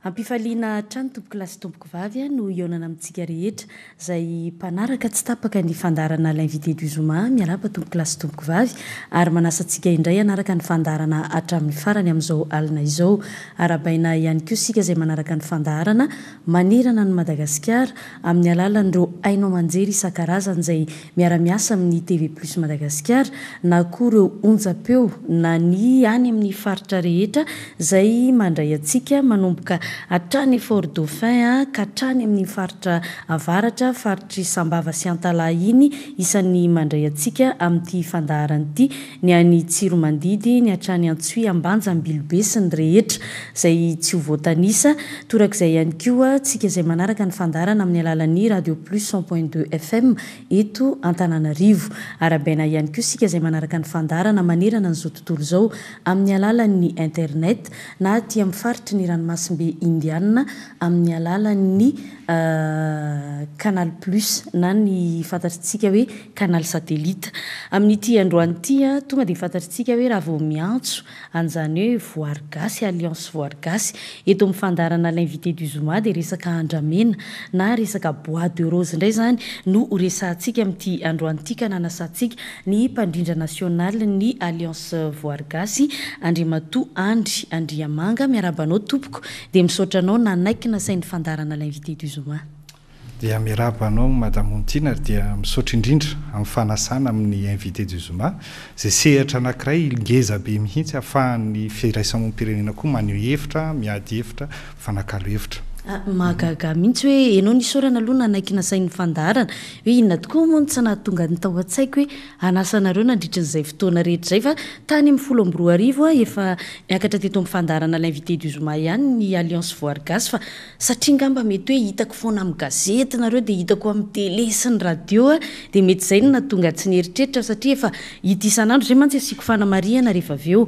Ampifaliana hatrany tompokolahy sy tompokovavy no hihaonana amintsika rehetra izay mpanaraka tsy tapaka ny fandaharana L'invité du Zoma. Miarahaba tompokolahy sy tompokovavy ary manasa antsika indray hanaraka ny fandaharana hatramin'ny farany amin'izao alina izao. Arahabaina ihany koa isika izay manaraka ny fandaharana manerana an'i Madagasikara amin'ny alalan'ireo haino aman-jery isan-karazany izay miara-miasa amin'ny TV Plus Madagasikara na koa ireo onjam-peo na ny any amin'ny faritra rehetra izay mandray antsika manomboka hatrany Fort Dauphin ka hatrany amin'ny faritra avaratra, faritr'i Sambava sy Antalaha iny, isan'ny mandray antsika amin'ity fandaharana ity ny any Tsiromandidy, ny hatrany Antsohihy, Ambanja, Ambilobe sy ny rehetra izay tsy ho voatanisa. Torak'izay ihany koa, tsika izay manaraka ny fandaharana amin'ny alalan'ny Radio Plus 100.2 FM eto Antananarivo. Arahabaina ihany koa isika izay manaraka ny fandaharana manerana an'izao tontolo izao amin'ny alalan'ny internet na aty amin'ny faritry ny ranomasimbe Indiana amin'ny alalan'ny Canal Plus na ny fantatritsika hoe Canal Satellite. Amin'ity androany ity, tonga dia fantatritsika hoe raha vao miantso an'izany hoe Voary Gasy, Alliance Voary Gasy, eto amin'ny fandaharana L'invité du Zoma dia resaka andramena na resaka bois de rose indray izany no ho resahantsika amin'ity androany ity ka nanasantsika ny mpandrindra nasionalin'ny Alliance Voary Gasy, Andriamatoa Andry Andriamanga. Miarahaba anao tompoko. Dia misaotra anao nanaiky nasain'ny fandaharana L'invité du Zoma. Dia miarahaba anao Madame Ontiana ary dia misaotra indrindra amin'ny fanasana amin'ny Invité du Zoma izay sehatra anankiray ngeza be mihitsy ahafahan'ny firaisamonim-pirenena koa maneho hevitra, miady hevitra, mifanakalo hevitra. Mahagaga mihitsy hoe ianao nisaorana aloha nanaiky nasain'ny fandaharana hoe inona tokoa moa no tsy nahatonga ny tao an-tsaiko hoe hanasa anareo nandritra an'izay fotoana rehetra izay fa tany amin'ny 2010 aho efa niakatra teto amin'ny fandaharana L'invité du Zoma ihany ny Alliance Voary Gasy fa satria angamba mety hoe hitako foana amin'ny gazety nareo dia hitako amin'ny télé sy ny radio dia mety izay no nahatonga tsy nieritreritra satria efa hita isan'andro izay mantsy asiako fanamarihana rehefa avy eo.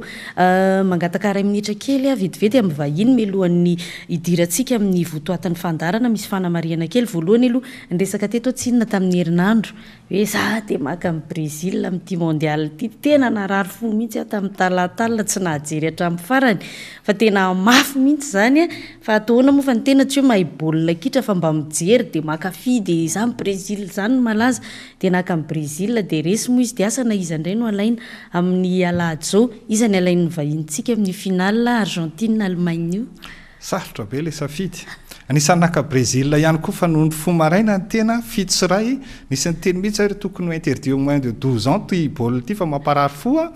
Mangataka iray minitra kely aho vetivety amin'ny vahiny mialohan'ny hidirantsika amin'ny votoatin'ny fandaharana misy fanamarihana kely. Voalohany aloha niresaka teto aho tsinona tamin'ny herinandro Hoe za dia maka an'i Brésil amin'ity mondial ity, tena narary fo mihitsy aho tamin'ny talata alina tsy nahajery hatramin'ny farany fa tena mafy mihitsy izany an, fa atao ahoana moa fa ny tena tsy hoe mahay baolina kitra fa mba mijery dia mankafy dia izany Brésil izany no malaza, dia naka an'i Brésil dia resy moa izy dia asa na iza indray no alaina amin'ny alahady izao, iza ny alain'ny vahinintsika amin'io finale Argentine Allemagne io? Sarotra be ilay safidy. Anisan'ny naka Brésil ihany koa fa noho ny fo maraina ny tena, 7 sy 1, nisy niteny mihitsy hoe tokony ho interdit au moins de 12 ans ity baolina ity fa mamparary fo a!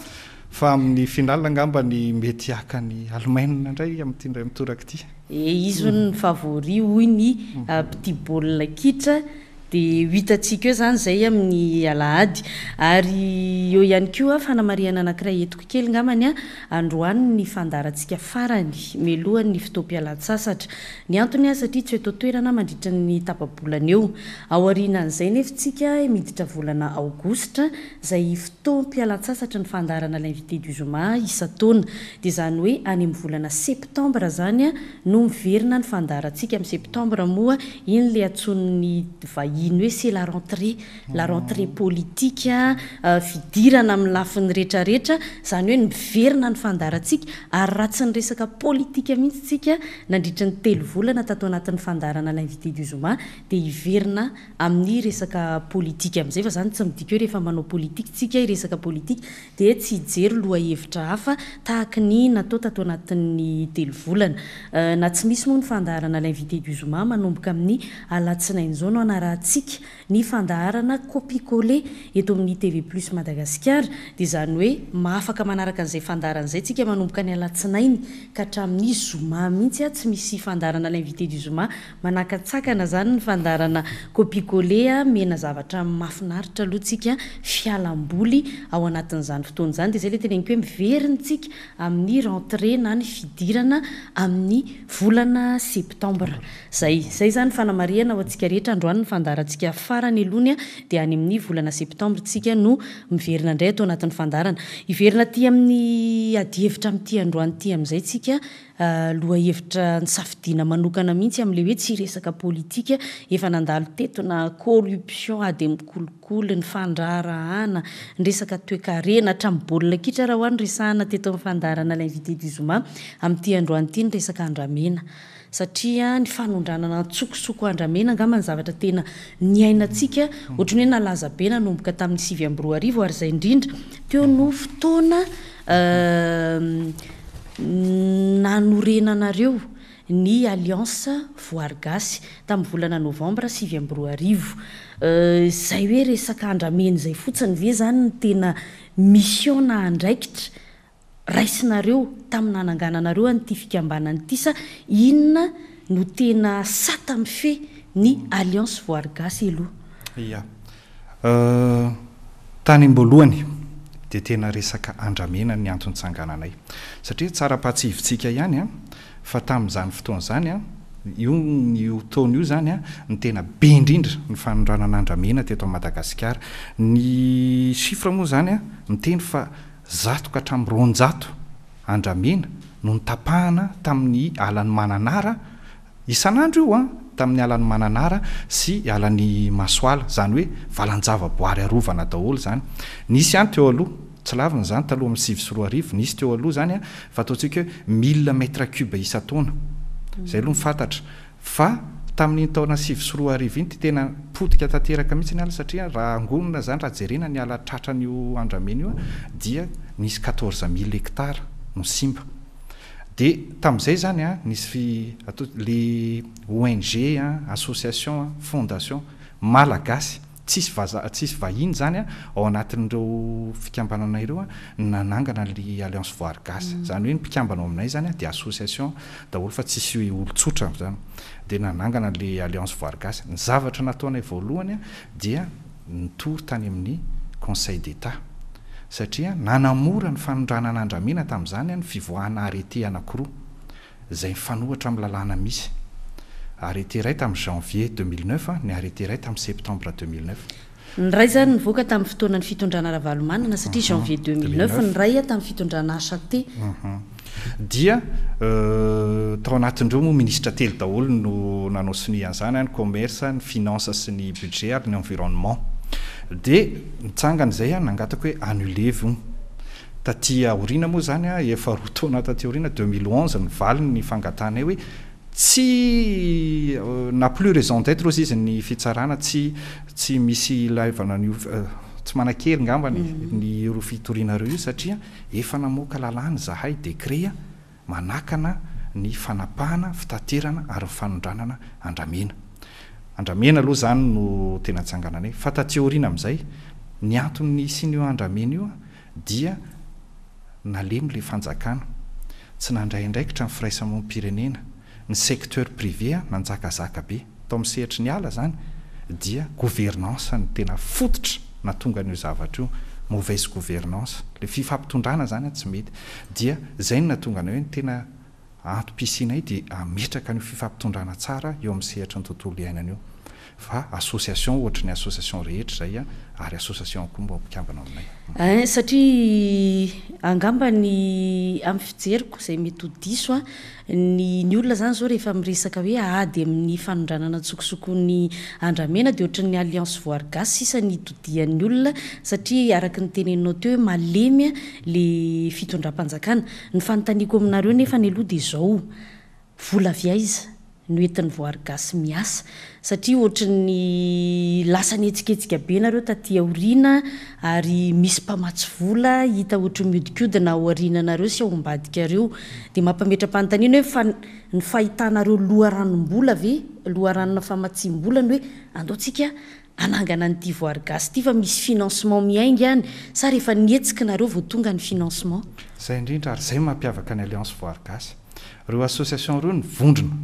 Fa amin'ny finale angamba ny mety haka an'i Allemagne indray amin'ity indray mitoraka ity. E, izy hono ny favori hoy ny mpitia baolina kitra Dia ho hitantsika eo izany izay amin'ny alahady. Ary eo ihany koa fanamarihana anankiray entiko kely ngambany an, androany ny fandaharantsika farany mialohan'ny fotoam-pialan-tsasatra. Ny antony an, satria tsy ho eto an-toerana mandritra ny tapa-bolana eo. Aorianan'izay nefa isika miditra volana aogositra, izay fotoam-pialan-tsasatry ny fandaharana L'invité du Zoma isan-taona. Dia izany hoe any amin'ny volana septambra izany no miverina ny fandaharantsika. Amin'ny septambra moa, iny ilay antsoin'ny vahiny hoe c'est la rentrée, la rentrée politique, fidirana amin'ny lafiny rehetrarehetra, izany hoe miverina ny fandaharantsika ary raha tsy niresaka politika mihitsy isika nandritry ny telo volana tato anatin'ny fandaharana L'invité du Zoma dia hiverina amin'ny resaka politika amin'izay fa izany tsy midika hoe rehefa manao politika tsika hiresaka politika dia tsy hijery lohahevitra hafa tahaky ny natao tato anatin'ny telo volana. Na tsy misy moa ny fandaharana L'invité du zoma manomboka amin'ny alatsinainy izao no hanarahantsika ny fandaharana Copie coller eto amin'ny TV Plus Madagasikara dia izany hoe mahafaka manaraka an'izay fandaharana izay tsika manomboka ny alatsinainy ka hatramin'ny zoma mihitsy tsy misy fandaharana L'invité du zoma Manakatsakana zany ny fandaharana copie coller a, mena zavatra mafinaritra aloha tsika, fialamboly ao anatin'izany fotoana izany, dia zay le teneniko hoe miverina tsika amin'ny rentrée na ny fidirana amin'ny volana septembre. Zay, zay zany fanamarihana ho antsika rehetra androany ny fandaharantsika farany alohany a, dia any amin'ny volana septembre tsika no miverina indray ato anatin'ny fandaharana. Hiverina aty amin'ny adihevitra amin'ity androany ity amin'izay tsika Lohahevitra nisafidiana manokana mihitsy amin'ilay hoe tsy resaka politika efa nandalo teto na corruption, ady amin'ny kolikoly, ny fandraharahana, ny resaka toekarena, hatramin'ny baolina kitra ara hoa no resahana teto amin'ny fandaharana L'invité du zoma amin'ity androany ity ny resaka andramena. Satria ny fanondranana antsokosoko andramena angamba ny zavatra tena niainantsika, ohatran'ny hoe nalaza be nanomboka tamin'ny 2009 ary izay indrindra teo no fotoana nanorenanareo ny Alliance Voary Gasy tamin'ny volana novambra 2009. Izay hoe resaka andramena izay fotsiny ve izany no tena mission na andraikitra raisinareo tamin'ny nanangananareo an'ity fikambanana ity sa inona no tena sata mifehy ny Alliance Voary Gasy aloha? Ia. Tany am-boalohany dia tena resaka andramena ny antony nitsangananay. Satria tsara ampahatsiahivintsika ihany fa tamin'izany fotoana izany, io io taona io izany no tena be indrindra ny fanondranana andramena teto Madagasikara. Ny chiffre moa izany miteny fa 100 ka hatramin'ny 200 andramena no notapahana tamin'ny alan'i Mananara, isan'andro io an, tamin'ny alan'i Mananara sy alan'i Masoala, izany hoe valan-javaboary arovana daholo izany. Nisy ihany teo aloha, tsy lavina izany, taloha amin'ny 2009, nisy teo aloha izany an, fa ataontsika hoe mille mètres cubes isan-taona, izay aloha no fantatra. Fa tamin'iny taona 2009 iny dia tena potika tanteraka mihitsy ny ala satria raha angonina izany, raha jerena ny ala tratran'io andramena io dia nisy 14 mille hectares no simba. Dia tamin'izay izany nisy atao le ONG, association, fondation malagasy, tsisy vazaha, tsisy vahiny izany ao anatin'ireo fikambanana ireo nanangana an'ilay Alliance Voary Gasy. Izany hoe ny mpikambana ao aminay izany dia association daholo fa tsisy olon-tsotra izany. Dia nanangana an'ilay Alliance Voary Gasy. Ny zavatra nataonay voalohany dia nitory tany amin'ny Conseil d'Etat. Satria nanamora ny fanondranana andramena tamin'izany ny fivoahana arrêté anankiroa izay mifanohitra amin'ny lalàna misy. Arrêté iray tamin'ny janvier 2009, ny arrêté iray tamin'ny septembre 2009. Ny iray izany nivoaka tamin'ny fotoanan'ny fitondrana Ravalomanana satria janvier 2009, ny iray tamin'ny fitondrana HAT. Dia tao anatin'ireo moa minisitra telo daholo no nanao sonia an'izany, ny commerce, ny finance sy ny budget ary ny environnement. Dia nitsangana izay nangataka hoe annuler io. Taty aoriana moa izany, efa roa taona taty aoriana, 2011, nivaly ny fangatahanay hoe tsy n'a plus raison d'être hozy izy ny fitsarana, tsy tsy misy ilaivana an'io, tsy manan-kery angambany ny ireo fitoriana ireo io satria efa namoaka lalàna izahay, décret, manakana ny fanapahana, fitaterana ary ny fanondranana andramena. Andramena aloha izany no tena tsangananay. Fa taty aoriana amin'izay, ny antony nisian'io andramena io dia nalemy ilay fanjakana, tsy nandray andraikitra ny firaisamonim-pirenena, ny secteur privé nanjakazaka be. Tao amin'ny sehatry ny ala izany dia gouvernance no tena fototra nahatonga an'io zavatra io, mauvaise gouvernance, ilay fifampitondrana izany tsy mety. Dia izay no nahatonga anay hoe ny tena antom-pisianay dia hametraka an'io fifampitondrana tsara eo amin'ny sehatry ny tontolo iainana io. Fa association ohatry ny association rehetra izay ary association koa mba ho mpikambana ao aminay. Ein, satria angamba ny amin'ny fijeriko izay mety ho diso an, ny ny olona izany izao rehefa miresaka hoe ady amin'ny fanondranana antsokosoko ny andramena dia ohatran'ny alliance voary gasy sisa ny itodihan'ny olona satria araka ny teneninao teo hoe malemy le fitondram-panjakana. Ny fanontaniako aminareo nefany aloha dia izao, vola avy aiza no entin'ny voary gasy miasa? Satria ohatran'ny lasa nihetsiketsika be nareo taty aoriana ary misy mpamatsy vola hita ohatran'ny mihodinkodina ao aoriananareo sy ao ambadikareo. Dia mampametra-panontaniana hoe fa ny fahitanareo loharanom-bola ve, loharanona famatsiam-bola ny hoe andao tsika hanangana an'ity voary gasy ity fa misy financement miainga any sa rehefa nihetsika nareo vao tonga ny financement? Izay indrindra ary izay no mampiavaka ny Alliance Voary Gasy. Ireo association ireo nivondrona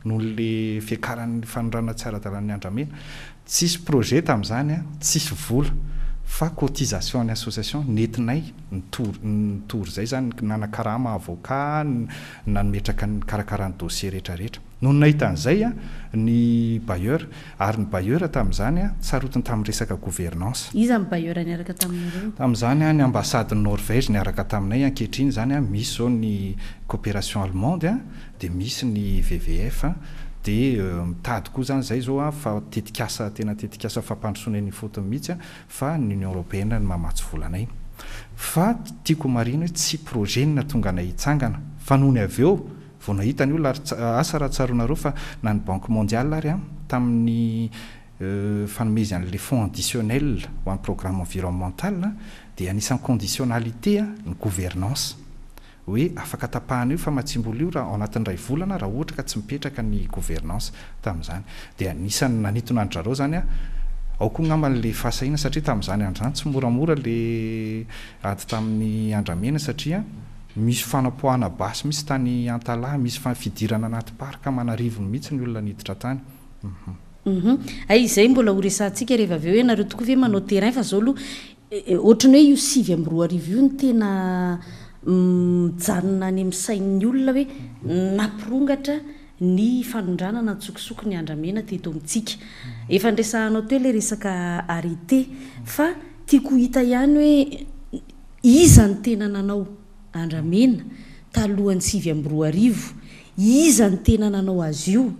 noho le fiakaran'ny fanondranana tsy ara-dalàn'ny andramena. Tsisy projet tamin'izany, tsisy vola fa cotisation an'ny association nentinay nitory nitory izay izany, nanakarama avocat, nametraka nikarakara ny dossier rehetra rehetra. Nony nahita an'izay ny bailleur, ary ny bailleur tamin'izany sarotiny tamin'ny resaka gouvernance. Iza ny bailleur niaraka taminareo? Tamin'izany ny ambassade Norvège niaraka taminay, ankehitriny izany misy izao ny coopération allemande dia misy ny WWF dia mitady koa izany izay izao fa tetikasa tena tetikasa fampandrosoana eny ifotony mihitsy fa ny Union Européenne no mamatsy vola anay. Fa tiako homarihina hoe tsy projet no nahatonga anay hitsangana fa nony avy eo. Vao nahita ny olona ary asa raha tsaroanareo fa na ny Banque mondiale ary tamin'ny fanomezany an'ilay fonds additionnel ho an'ny programme environnemental dia anisan'ny conditionnalité ny gouvernance. Hoe afaka tapahana io famatsiam-bola io raha ao anatin'ny iray volana raha ohatra ka tsy mipetraka ny gouvernance tamin'izany. Dia anisan'ny nanintona an-dry zareo izany ao koa angamba ilay fahasahiana satria tamin'izany andro izany tsy moramora ilay ady tamin'ny andramena satria misy fanapoahana basy mihitsy tany Antalaha, misy fidirana anaty parc aman'arivony mihitsy ny olona niditra tany. Hum. Hay izay mbola ho resahantsika rehefa avy eo hoe nareo tokoa ve manao terrain fa zao aloha ohatran'ny hoe io 2009 io no tena mijanona any amin'ny sain'ny olona hoe nampirongatra ny fanondranana antsokosoko ny andramena teto amintsika. Efa niresahanao teo ilay resaka arrêté fa tiako ho hita ihany hoe iza no tena nanao andramena talohan'ny 2009, iza no tena nanao azy io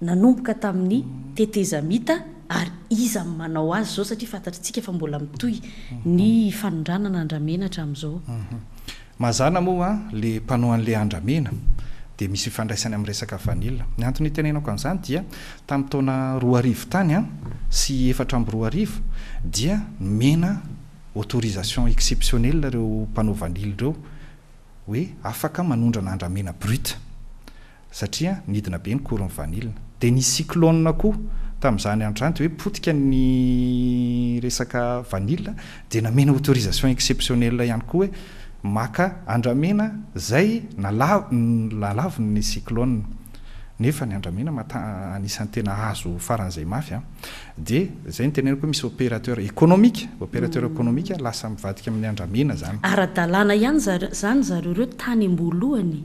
nanomboka tamin'ny tetezamita ary iza no manao azy izao satria fantatritsika fa mbola mitohy ny fanondranana andramena hatramin'izao. Mazàna moa le mpanao an'le andramena dia misy ifandraisany amin'ny resaka vanille. Ny antony itenenako an'izany dia tamin'ny taona 2000 tany sy 2004 dia nomena autorisation exceptionnelle ireo mpanao vanille ireo hoe afaka manondrana andramena brut. satria nidina be ny cours ny vanille. Dia nisy cyclone koa tamin'izany andro izany dia hoe potika ny resaka vanille dia namena autorisation exceptionnelle ihany koa hoe maka andramena izay nalavin'ny cyclone. Nefa ny andramena mata anisan'ny tena azo faran'izay mafy an. Dia izay no teneniko hoe misy opérateur économique, opérateur économique lasa mivadika amin'ny andramena izany. Ara-dalàna ihany izany zareo ireo tany am-boalohany?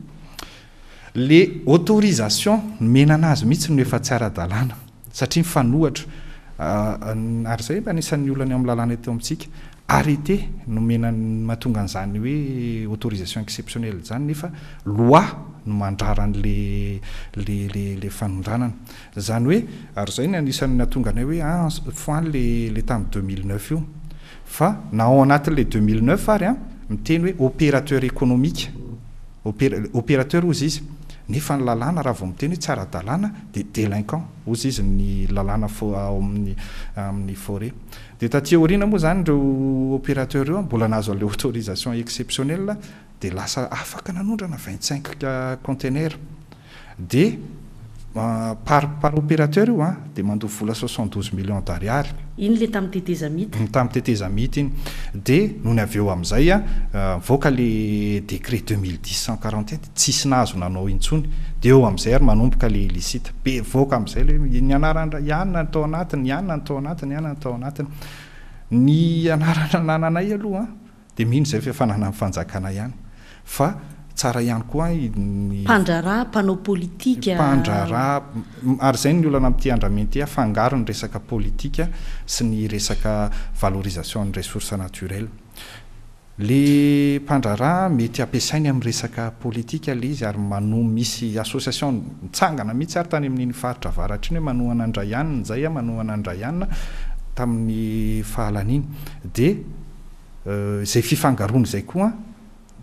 Le autorisation nomena anazy mihitsy no efa tsy ara-dalàna satria mifanohatra ary izay anisan'ny olana eo amin'ny lalàna eto amintsika, arrêté nomena mahatonga an'izany hoe autorisation exceptionnelle izany nefa loi no mandrara an'le le le le fanondranana. Izany hoe ary izay no anisan'ny nahatonga anay hoe ah foano le le tamin'ny 2009 io fa na ao anatin'le 2009 ary an miteny hoe opérateur économique. Opérateur hozy izy, nefa ny lalàna raha vao miteny hoe tsy ara-dalàna dia délinquant hozy izy ny lalàna ao amin'ny amin'ny forêt. Dia taty aoriana moa izany ireo opérateur ireo mbola nahazo an'ilay autorisation exceptionnelle dia lasa afaka nanondrana 25 conteneurs. Dia par par opérateur io an, dia mandoa vola 72 millions d'ariary. Iny ilay tamin'ny tetezamita. Ny tamin'ny tetezamita iny. Dia nony avy eo amin'izay an, nivoaka ilay décret 2010 141, tsisy nahazo nanao intsony. Dia eo amin'izay ary manomboka ilay illicite. Be voaka amin'izay ilay hoe ny anaran-dra, i anona no tao anatiny, i anona no tao anatiny, i anona no tao anatiny. Ny anarana anananay aloha an, Dia mino izay fa efa ananan'ny fanjakana ihany. Fa tsara ihany koa ny. Mpandraharaha, mpanao politika. Mpandraharaha, ary izay ny olana amin'ity andramena ity, afangaro ny resaka politika sy ny resaka valorisation ny ressources naturelles. Le mpandraharaha mety ampiasainy amin'ny resaka politika le izy ary manoa misy association nitsangana mihitsy ary tany amin'iny faritra avaratra iny hoe manohana an-dRaianina izay, manohana an-dRaianina tamin'ny fahalaniany. Dia. Izay fifangaroana izay koa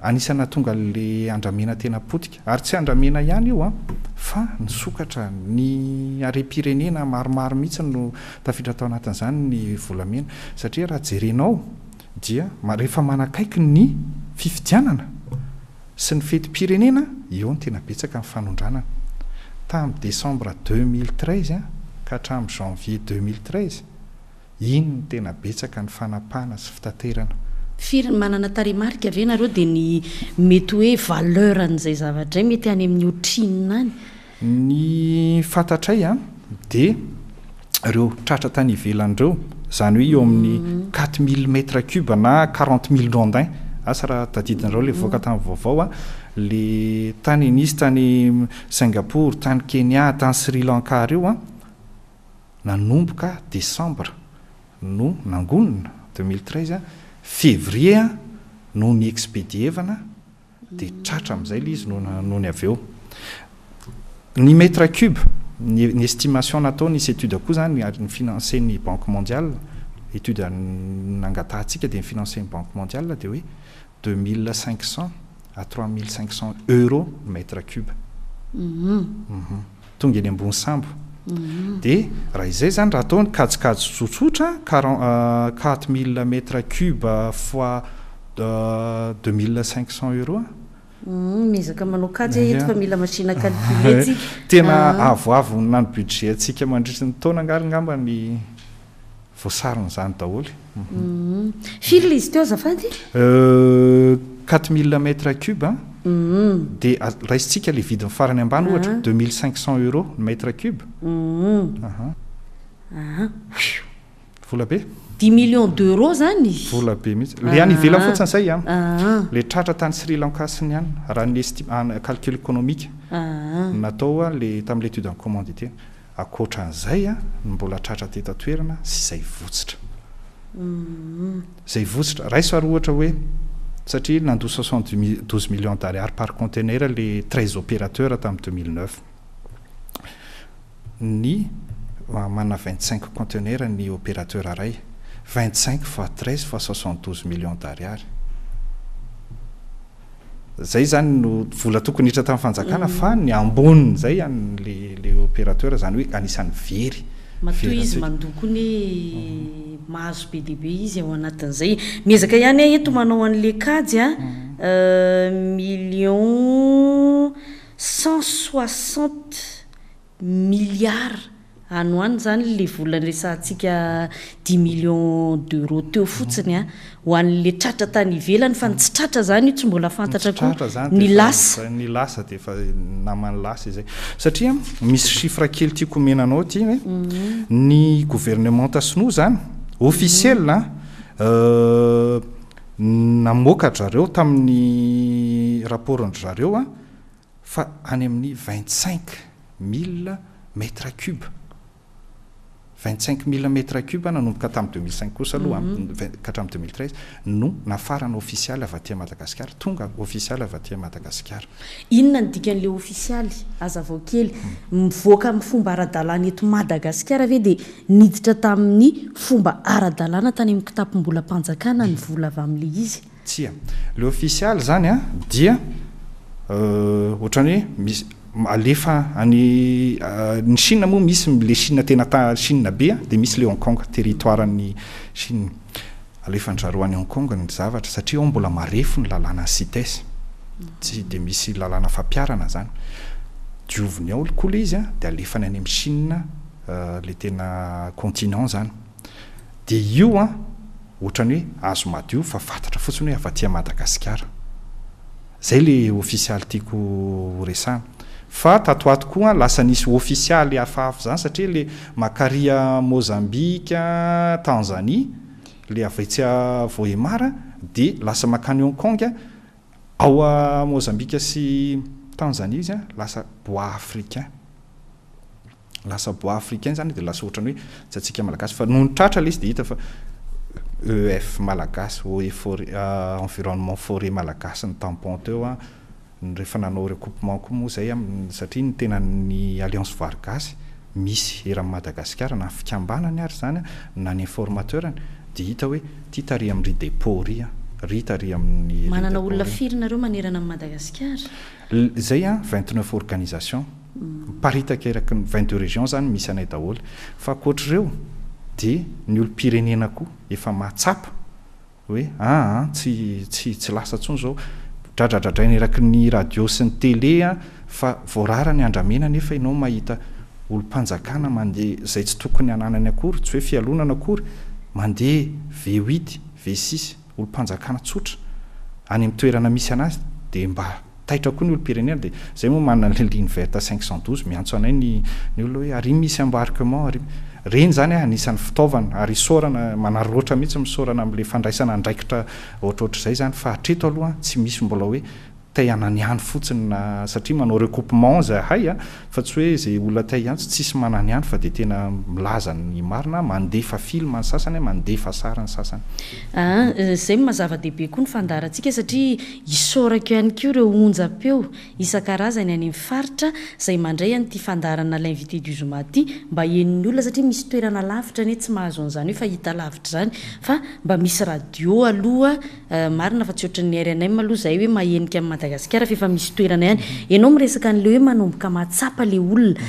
anisan'ny nahatonga an'ilay andramena tena potika. Ary tsy andramena ihany io fa ny sokatra, ny harem-pirenena maromaro mihitsy no tafiditra tao anatin'izany ny volamena. Satria raha jerenao dia rehefa manakaiky ny fifidianana sy ny fetim-pirenena, eo no tena betsaka ny fanondranana. Tamin'ny décembre 2013 ka hatramin'ny janvier 2013, Iny no tena betsaka ny fanapahana sy fitaterana. Firy ny manana tarehimarika ve nareo dia ny mety hoe valeur an'izay zavatra izay mety any amin'ny ohatrinona any? Ny fantatray an dia ireo tratra tany ivelany ireo, izany hoe eo amin'ny 4000 mètres cubes na 40000 rondins, asa raha tadidinareo ilay voaka tamin'ny vaovao an, le tany nisy tany Singapour, tany Kenya, tany Sri Lanka ireo an, nanomboka décembre no nangonina, 2013, février no ni-expedievana dia tratra amin'izay ilay izy nony avy eo. Ny mètre cube, ny estimation natao nisy étude koa izany ary ni-financer-n'ny banque mondiale, étude nangatahantsika dia ni-financer-n'ny banque mondiale dia hoe 2500 à 3500 euros mètre cube. Tonga eny ambony sambo. Dia raha izay izany, raha atao ny kajikajy tsotsotra, 4000 mètres cubes fois 2500 euros. Miezaka manao kajy aho eto fa mila machine à calculer tsika. Tena avoavo na ny budget antsika mandritry ny taona angaha angamba ny voasaron'izany daholo. Firy ilay izy teo azafady? 4000 mètres cubes dia raisintsika ilay vidiny farany ambany ohatra 2500 euros ny mètre cube. Vola be. Dix millions d'euros zany? Vola be mihitsy. Le any ivelany fotsiny zay an. Le tratra tany Sri Lanka sy ny any, raha ny esti-, calcul économique natao le tamin'le étude en commandité. Ankoatran'izay ny mbola tratra teto an-toerana sy izay votsitra. Izay votsitra. Raiso ary ohatra hoe satria nandoa 72 millions d'ariary par conteneur le 13 opérateurs tamin'ny 2009. Ny manana 25 conteneurs ny opérateur iray. 25 fois 13 fois 72 millions d'ariary. Zay izany no vola tokony hiditra tamin'ny fanjakana fa ny ambonin'izay an'le le opérateur izany hoe anisan'ny very. Matoa izy mandoa koa anie mahazo be dia be izy ao anatin'izay. Miezaka ihany aho eto manao an'le kajy a, million 160 milliards any ho any izany ilay vola niresahantsika dix millions d'euros teo fotsiny an, ho an'ilay tratra tany ivelany fa ny tsy tratra izany io tsy mbola fantatra koa ny lasa. Ny lasa dia efa naman'ny lasa izay. Satria misy chiffre kely tiako omena anao ity hoe ny gouvernementa sinoa izany officiel an, namoaka dry zareo tamin'ny rapport-ndry zareo an, fa any amin'ny 25 000 mètres cubes, 25 000 mètres cubes nanomboka tamin'ny 2005 kosa aloha ka hatramin'ny 2013 no nafarana ofisialy avy aty Madagasikara, tonga ofisialy avy aty Madagasikara. Inona no dikan'ilay ofisialy? Hazavao kely. Mivoaka amin'ny fomba ara-dalàna eto Madagasikara ve dia niditra tamin'ny fomba ara-dalàna tany amin'ny kitapom-bolam-panjakana ny vola avy amin'ilay izy? Tsia. Le ofisialy zany an dia ohatrany hoe misy alefa any ny Chine moa misy le Chine tena ta Chine be an dia misy le Hong Kong territoire ny Chine. Alefan-dry zareo any Hong Kong ny zavatra satria ao mbola marefo ny lalàna CITES. Tsy dia misy lalàna fampiharana zany. Dioviny ao koa le izy an dia alefany any amin'ny Chine le tena continent zany. Dia io an Otrany hoe azo madio fa fantatra fotsiny hoe avy aty Madagasikara. Zay le ofisialy tiako ho resahana. Fa tato ato koa lasa nisy ofisialy hafahafa zany satria le makaria Mozambique, Tanzanie, le avy etsy Vohemar de lasa makany Hong Kong, ao Mozambique sy Tanzanie izy lasa bois africain. Lasa bois africain zany dia lasa ohatrany hoe tsy antsika malagasy fa nony tratra ilay izy dia hita fa EF malagasy, eau et forêt, environnement forêt malagasy ny tampon teo an, rehefa nanao recoupement koa moa izay satria ny tena ny alliance voary gasy misy eran'i Madagasikara na ny fikambanany ary izany na ny informateur-ny dia hita hoe ity tary amin'ny ry depot ry an, ry tary amin'ny ry Manana depot olona ry. firy nareo manerana an'i Madagasikara? Izay an, 29 organisations. Miparitaka eraky ny 22 régions zany misy anay daholo. Fa ankoatr'ireo dia ny olom-pirenena koa efa mahatsapa hoe aa tsy tsy tsy lasa intsony izao. Dradradradraina eraky ny radio sy ny télé fa voarara ny andramena nefa ianao mahita olom-panjakana mandeha izay tsy tokony hananany akory, tsy hoe fialonana akory, mandeha V8, V6, olom-panjakana tsotra any amin'ny toerana misy anazy dia mba taitra koa ny olom-pirenena dia izay moa manana an'ilay ligne verte 512 miantso anay ny ny olona hoe ary misy embarquement ary ireny izany anisan'ny fitaovana ary isaorana manararaotra mihitsy misaorana amin'ilay fandraisana andraikitra ohatrohatr'izay izany fa hatreto aloha tsy misy mbola hoe te hananiany fotsiny na satria manao recoupement zahay a, fa tsy hoe izay olona te hiantso tsisy mananiany fa dia tena milaza ny marina, mandefa film ny sasany, mandefa sary ny sasany. Aa izay no maha zava-dehibe koa ny fandaharantsika satria isaorako ihany koa ireo onjam-peo isan-karazany any amin'ny faritra izay mandray an'ity fandaharana L'invité du zoma ity mba henon'ny olona satria misy toerana lavitra anie tsy mahazo an'izany hoe fahita lavitra izany fa mba misy radio aloha Marina fa tsy ohatran'ny rnm aloha izay hoe mahenika an'i Madagasikara. Madagasikara fa efa misy toerana ihany. Ianao miresaka an'ilay hoe manomboka mahatsapa ilay olona.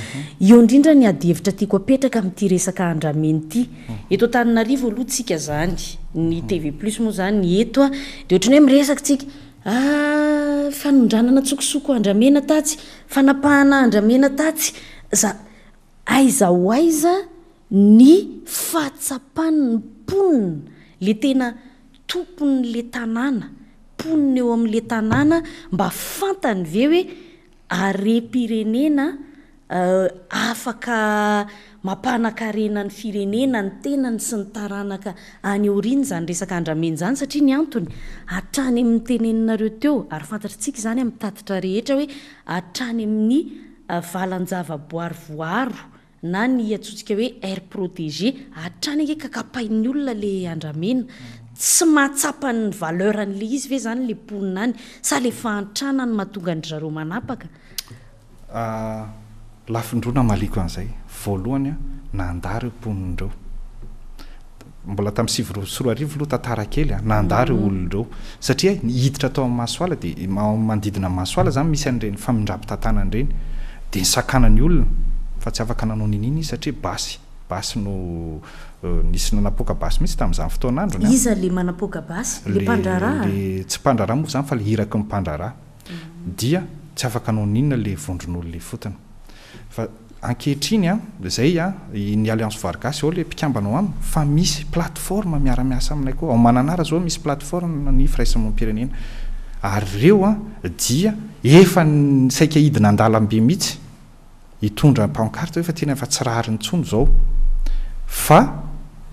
Eo indrindra ny adihevitra tiako apetraka amin'ity resaka andramena ity. Eto Antananarivo aloha tsika izany, ny TV plus moa izany eto an, dia ohatran'ny hoe miresaka tsika, ah fanondranana an-tsokosoko andramena tatsy, fanapahana andramena tatsy, za, aiza ho aiza ny fahatsapan'ny mponina, le tena tompon'le tanàna, mponina eo amin'le tanàna mba fantany ve hoe harem-pirenena afaka mampanakarena ny firenena, ny tenany sy ny taranaka any aoriana izany resaka andramena izany satria ny antony, hatrany amin'ny teneninareo teo ary fantatritsika izany amin'ny tatitra rehetra hoe hatrany amin'ny valan-javaboary voaaro na ny antsointsika hoe aire protégée hatrany ange ka kapain'ny olona le andramena, tsy mahatsapa ny valeur an'le izy ve zany le mponina any sa le fahantrana no mahatonga an-dry zareo manapaka? Lafin-droa namaliako an'izay, voalohany nandà ireo mponina ireo, mbola tamin'ny 2009 aloha tantara kely a, nandà ireo olona ireo satria hiditra tao amin'ny Masoala dia manodidina ny Masoala izany misy an'ireny famindram-pitantanana ireny dia nisakana ny olona fa tsy afaka nanao n'inon'inona izy satria basy, basy no nisy nanapoaka basy mihitsy tamin'izany fotoan'androny an. Iza le manapoaka basy? Le mpandraharaha? Le tsy mpandraharaha moa izany fa le iraky ny mpandraharaha dia tsy afaka nanao n'inona le vondron'olona ifotony fa Ankehitriny an, izay an, ny Alliance Voary Gasy ao ilay mpikambana ao aminy, fa misy plateforme miara-miasa aminay koa. Ao Mananara izao misy plateforme ny firaisamonim-pirenena. Ary ireo an, dia efa saika hidina an-dalambe mihitsy hitondra pancarte hoe fa tena efa tsy rariny intsony izao. Fa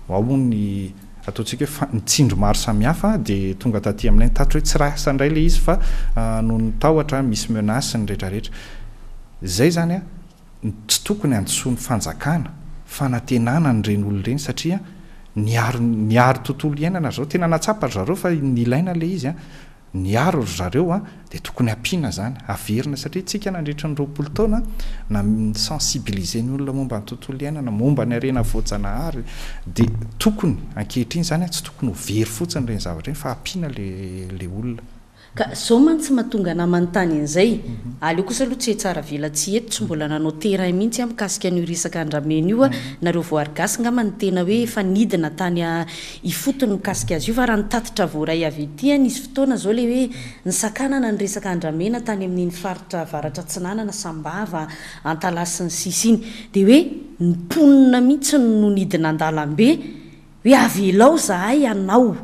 ao moa ny ataontsika hoe fa ny tsindry maro samihafa dia tonga taty aminay nitatitra hoe tsy rasa indray ilay izy fa noho ny tahotra misy menace ny rehetrarehetra. Izay izany an, tsy tokony handisoan'ny fanjakana fanantenana an'ireny olona ireny satria niaro niaro tontolo iainana ry zareo, tena nahatsapa ry zareo fa nilaina ilay izy an, niaro ry zareo an, dia tokony hampiana izany, haverina satria tsika nandritra ny 20 taona na ni-sensibiliser ny olona momba ny tontolo iainana, momba ny harena voajanahary, dia tokony ankehitriny izany an, tsy tokony ho very fotsiny ireny zavatra ireny fa hampiana ilay ilay olona. Ka zao mantsy mahatonga anah manontany an'izay, aleo kosa aloha tsy hetsara velatsihy eto, tsy mbola nanao terrain mihitsy aho mikasika an'io resaka andramena io, nareo voary gasy ngamba no tena hoe efa nidina tany ifotony mikasika azy io, fa raha ny tatitra voaray avy ety nisy fotoana zao le hoe nisakanana ny resaka andramena tany amin'iny faritra avaratra atsinanana, sambava, antalaha sy ny sisa iny, dia hoe ny mponina mihitsy no nidina an-dalambe, Hoe avelao zahay hanao.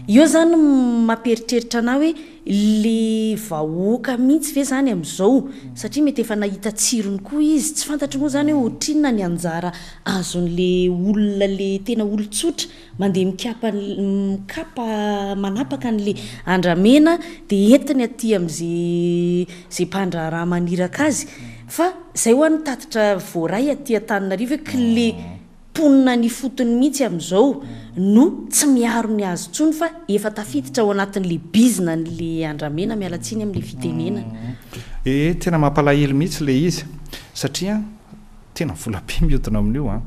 Eo zany mampieritreritra anah hoe le vahoaka mihitsy ve zany amizao satria mety efa nahita tsirony koa izy, tsy fantatro moa zany hoe ohatrinona ny anjara azon'le olona le tena olon-tsotra mandeha mikapa mikapa manapaka an'le andramena de entiny aty am'ze ze mpandraharaha maniraka azy fa zay hoa ny tatitra voaray aty Antananarivo hoe kle Mponina any ifotony mihitsy amin'izao no tsy miaro ny azy intsony fa efa tafiditra ao anatin'le bizina an'le andramena, miala tsiny amin'le fitenenana. Ee, tena mampalahelo mihitsy ilay izy satria tena vola be mihodina amin'io an!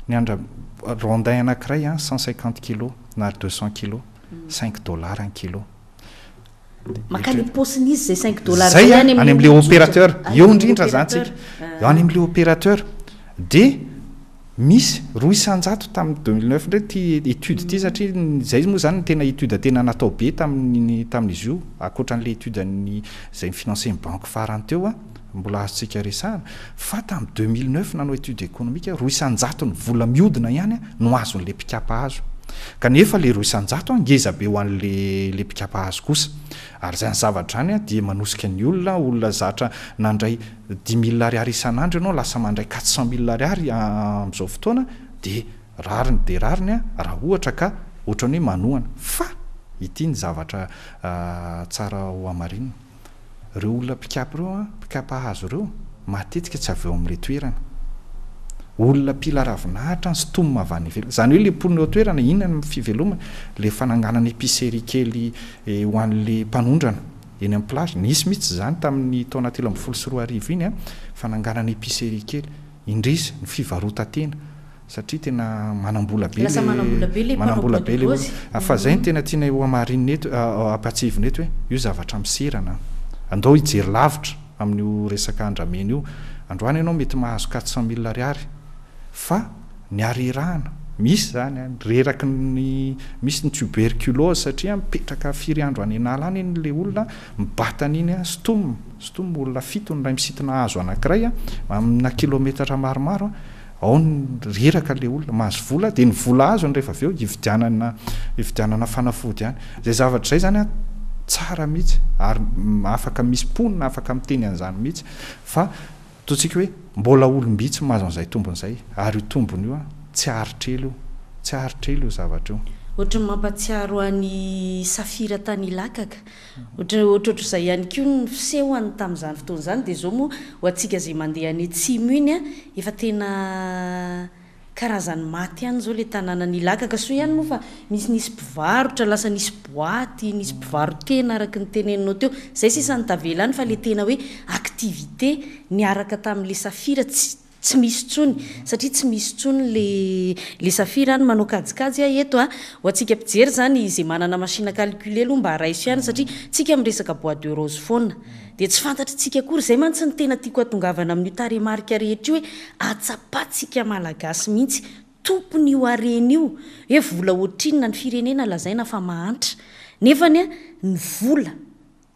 Ny andra, rondin anankiray an, 150 kilos na 200 kilos, cinq dollars ny kilo. Mankany am-paosin'izy izay cinq dollars izay any amin'ilay opérateur. Eo indrindra izany tsika. Any amin'ilay opérateur. Dia misy 2% tamin'ny 2009 indray ity étude ity satria izay moa izany no tena étude tena natao be tamin'ny tamin'izy io ankoatra an'ilay étude an'ny izay ni-financer-n'ny banky farany teo mbola azontsika resahana fa tamin'ny 2009 nanao étude économique 2% ny vola mihodina ihany no azon'ilay mpikapa hazo. Kanefa ilay 2% ngeza be ho an'ilay ilay mpikapa hazo kosa. Ary izany zavatra izany dia manosika ny olona, olona zatra nandray dix mille ariary isan'andro ianao lasa mandray quatre cent mille ariary amin'izao fotoana dia rariny dia rariny raha ohatra ka ohatran'ny hoe manohana. Fa ity ny zavatra tsara ho hamarinina. Ireo olona mpikapa ireo an, mpikapa hazo ireo, matetika tsy avy eo amin'ilay toerana. Olona mpila ravinahitra sintomina avy any ivelany. Izany hoe ilay mponina eo an-toerana, inona no fivelomany? Ilay fananganana épicerie kely ho an'ilay mpanondrana eny amin'ny plage. Nisy mihitsy izany tamin'ny taona 2013 iny an, fananganana épicerie kely. Indrisy, ny fivarotan-tena. Satria tena manambola be Lasa manambola be le mpanao manambola be le olona. Fa zay no tena tianay ho hamarinina eto, hampatsiahivina eto hoe io zavatra miserana an. Andao hijery lavitra amin'io resaka andramena io. Androany ianao mety mahazo 400 mille ariary fa ny harerahana, misy izany an, reraky ny, misy ny tuberculose satria mipetraka firy andro any an'ala any iny ilay olona, mibata an'iny an, sintomina, sintomina olona fito ny iray misintona hazo anankiray an, amina kilometatra maromaro an, ao ny reraka ilay olona, mahazo vola, dia ny vola azony rehefa avy eo hividianana, hividianana fanafody ihany. Izay zavatra izay izany an, tsara mihitsy ary afaka misy mponina afaka miteny an'izany mihitsy fa ataontsika hoe mbola olom-bitsy mahazo an'izay tombony izay ary io tombony io an, tsy haharitra ela io, tsy haharitra ela io zavatra io. Ohatran'ny mampatsiaro an'i Safira tany Ilakaka. Ohatra ohatrohatr'izay ihany koa ny fisehony tamin'izany fotoana izany dia izao moa ho antsika izay mandeha any atsimo iny an, efa tena karazan'ny maty ihany izao ilay tanànan'Ilakaka. Soa ihany moa fa nisy nisy mpivarotra, lasa nisy boaty, nisy mpivaro-tena araka ny teneninao teo. Izay sisa no tavela any fa ilay tena hoe activité niaraka tamin'ilay safira tsy Tsy misy intsony satria tsy misy intsony le le safira any manao kajikajy aho eto a! Ho antsika mpijery izany izay manana machine à calculer aloha mba raiso ihany satria tsika miresaka bois de rose foana dia tsy fantatritsika akory, izay mantsy no tena tiako hatongavana amin'io tarehimarika rehetra io hoe atsapatsika malagasy mihitsy tompon'io harena io hoe vola ohatrinona ny firenena lazaina fa mahantra nefany a ny vola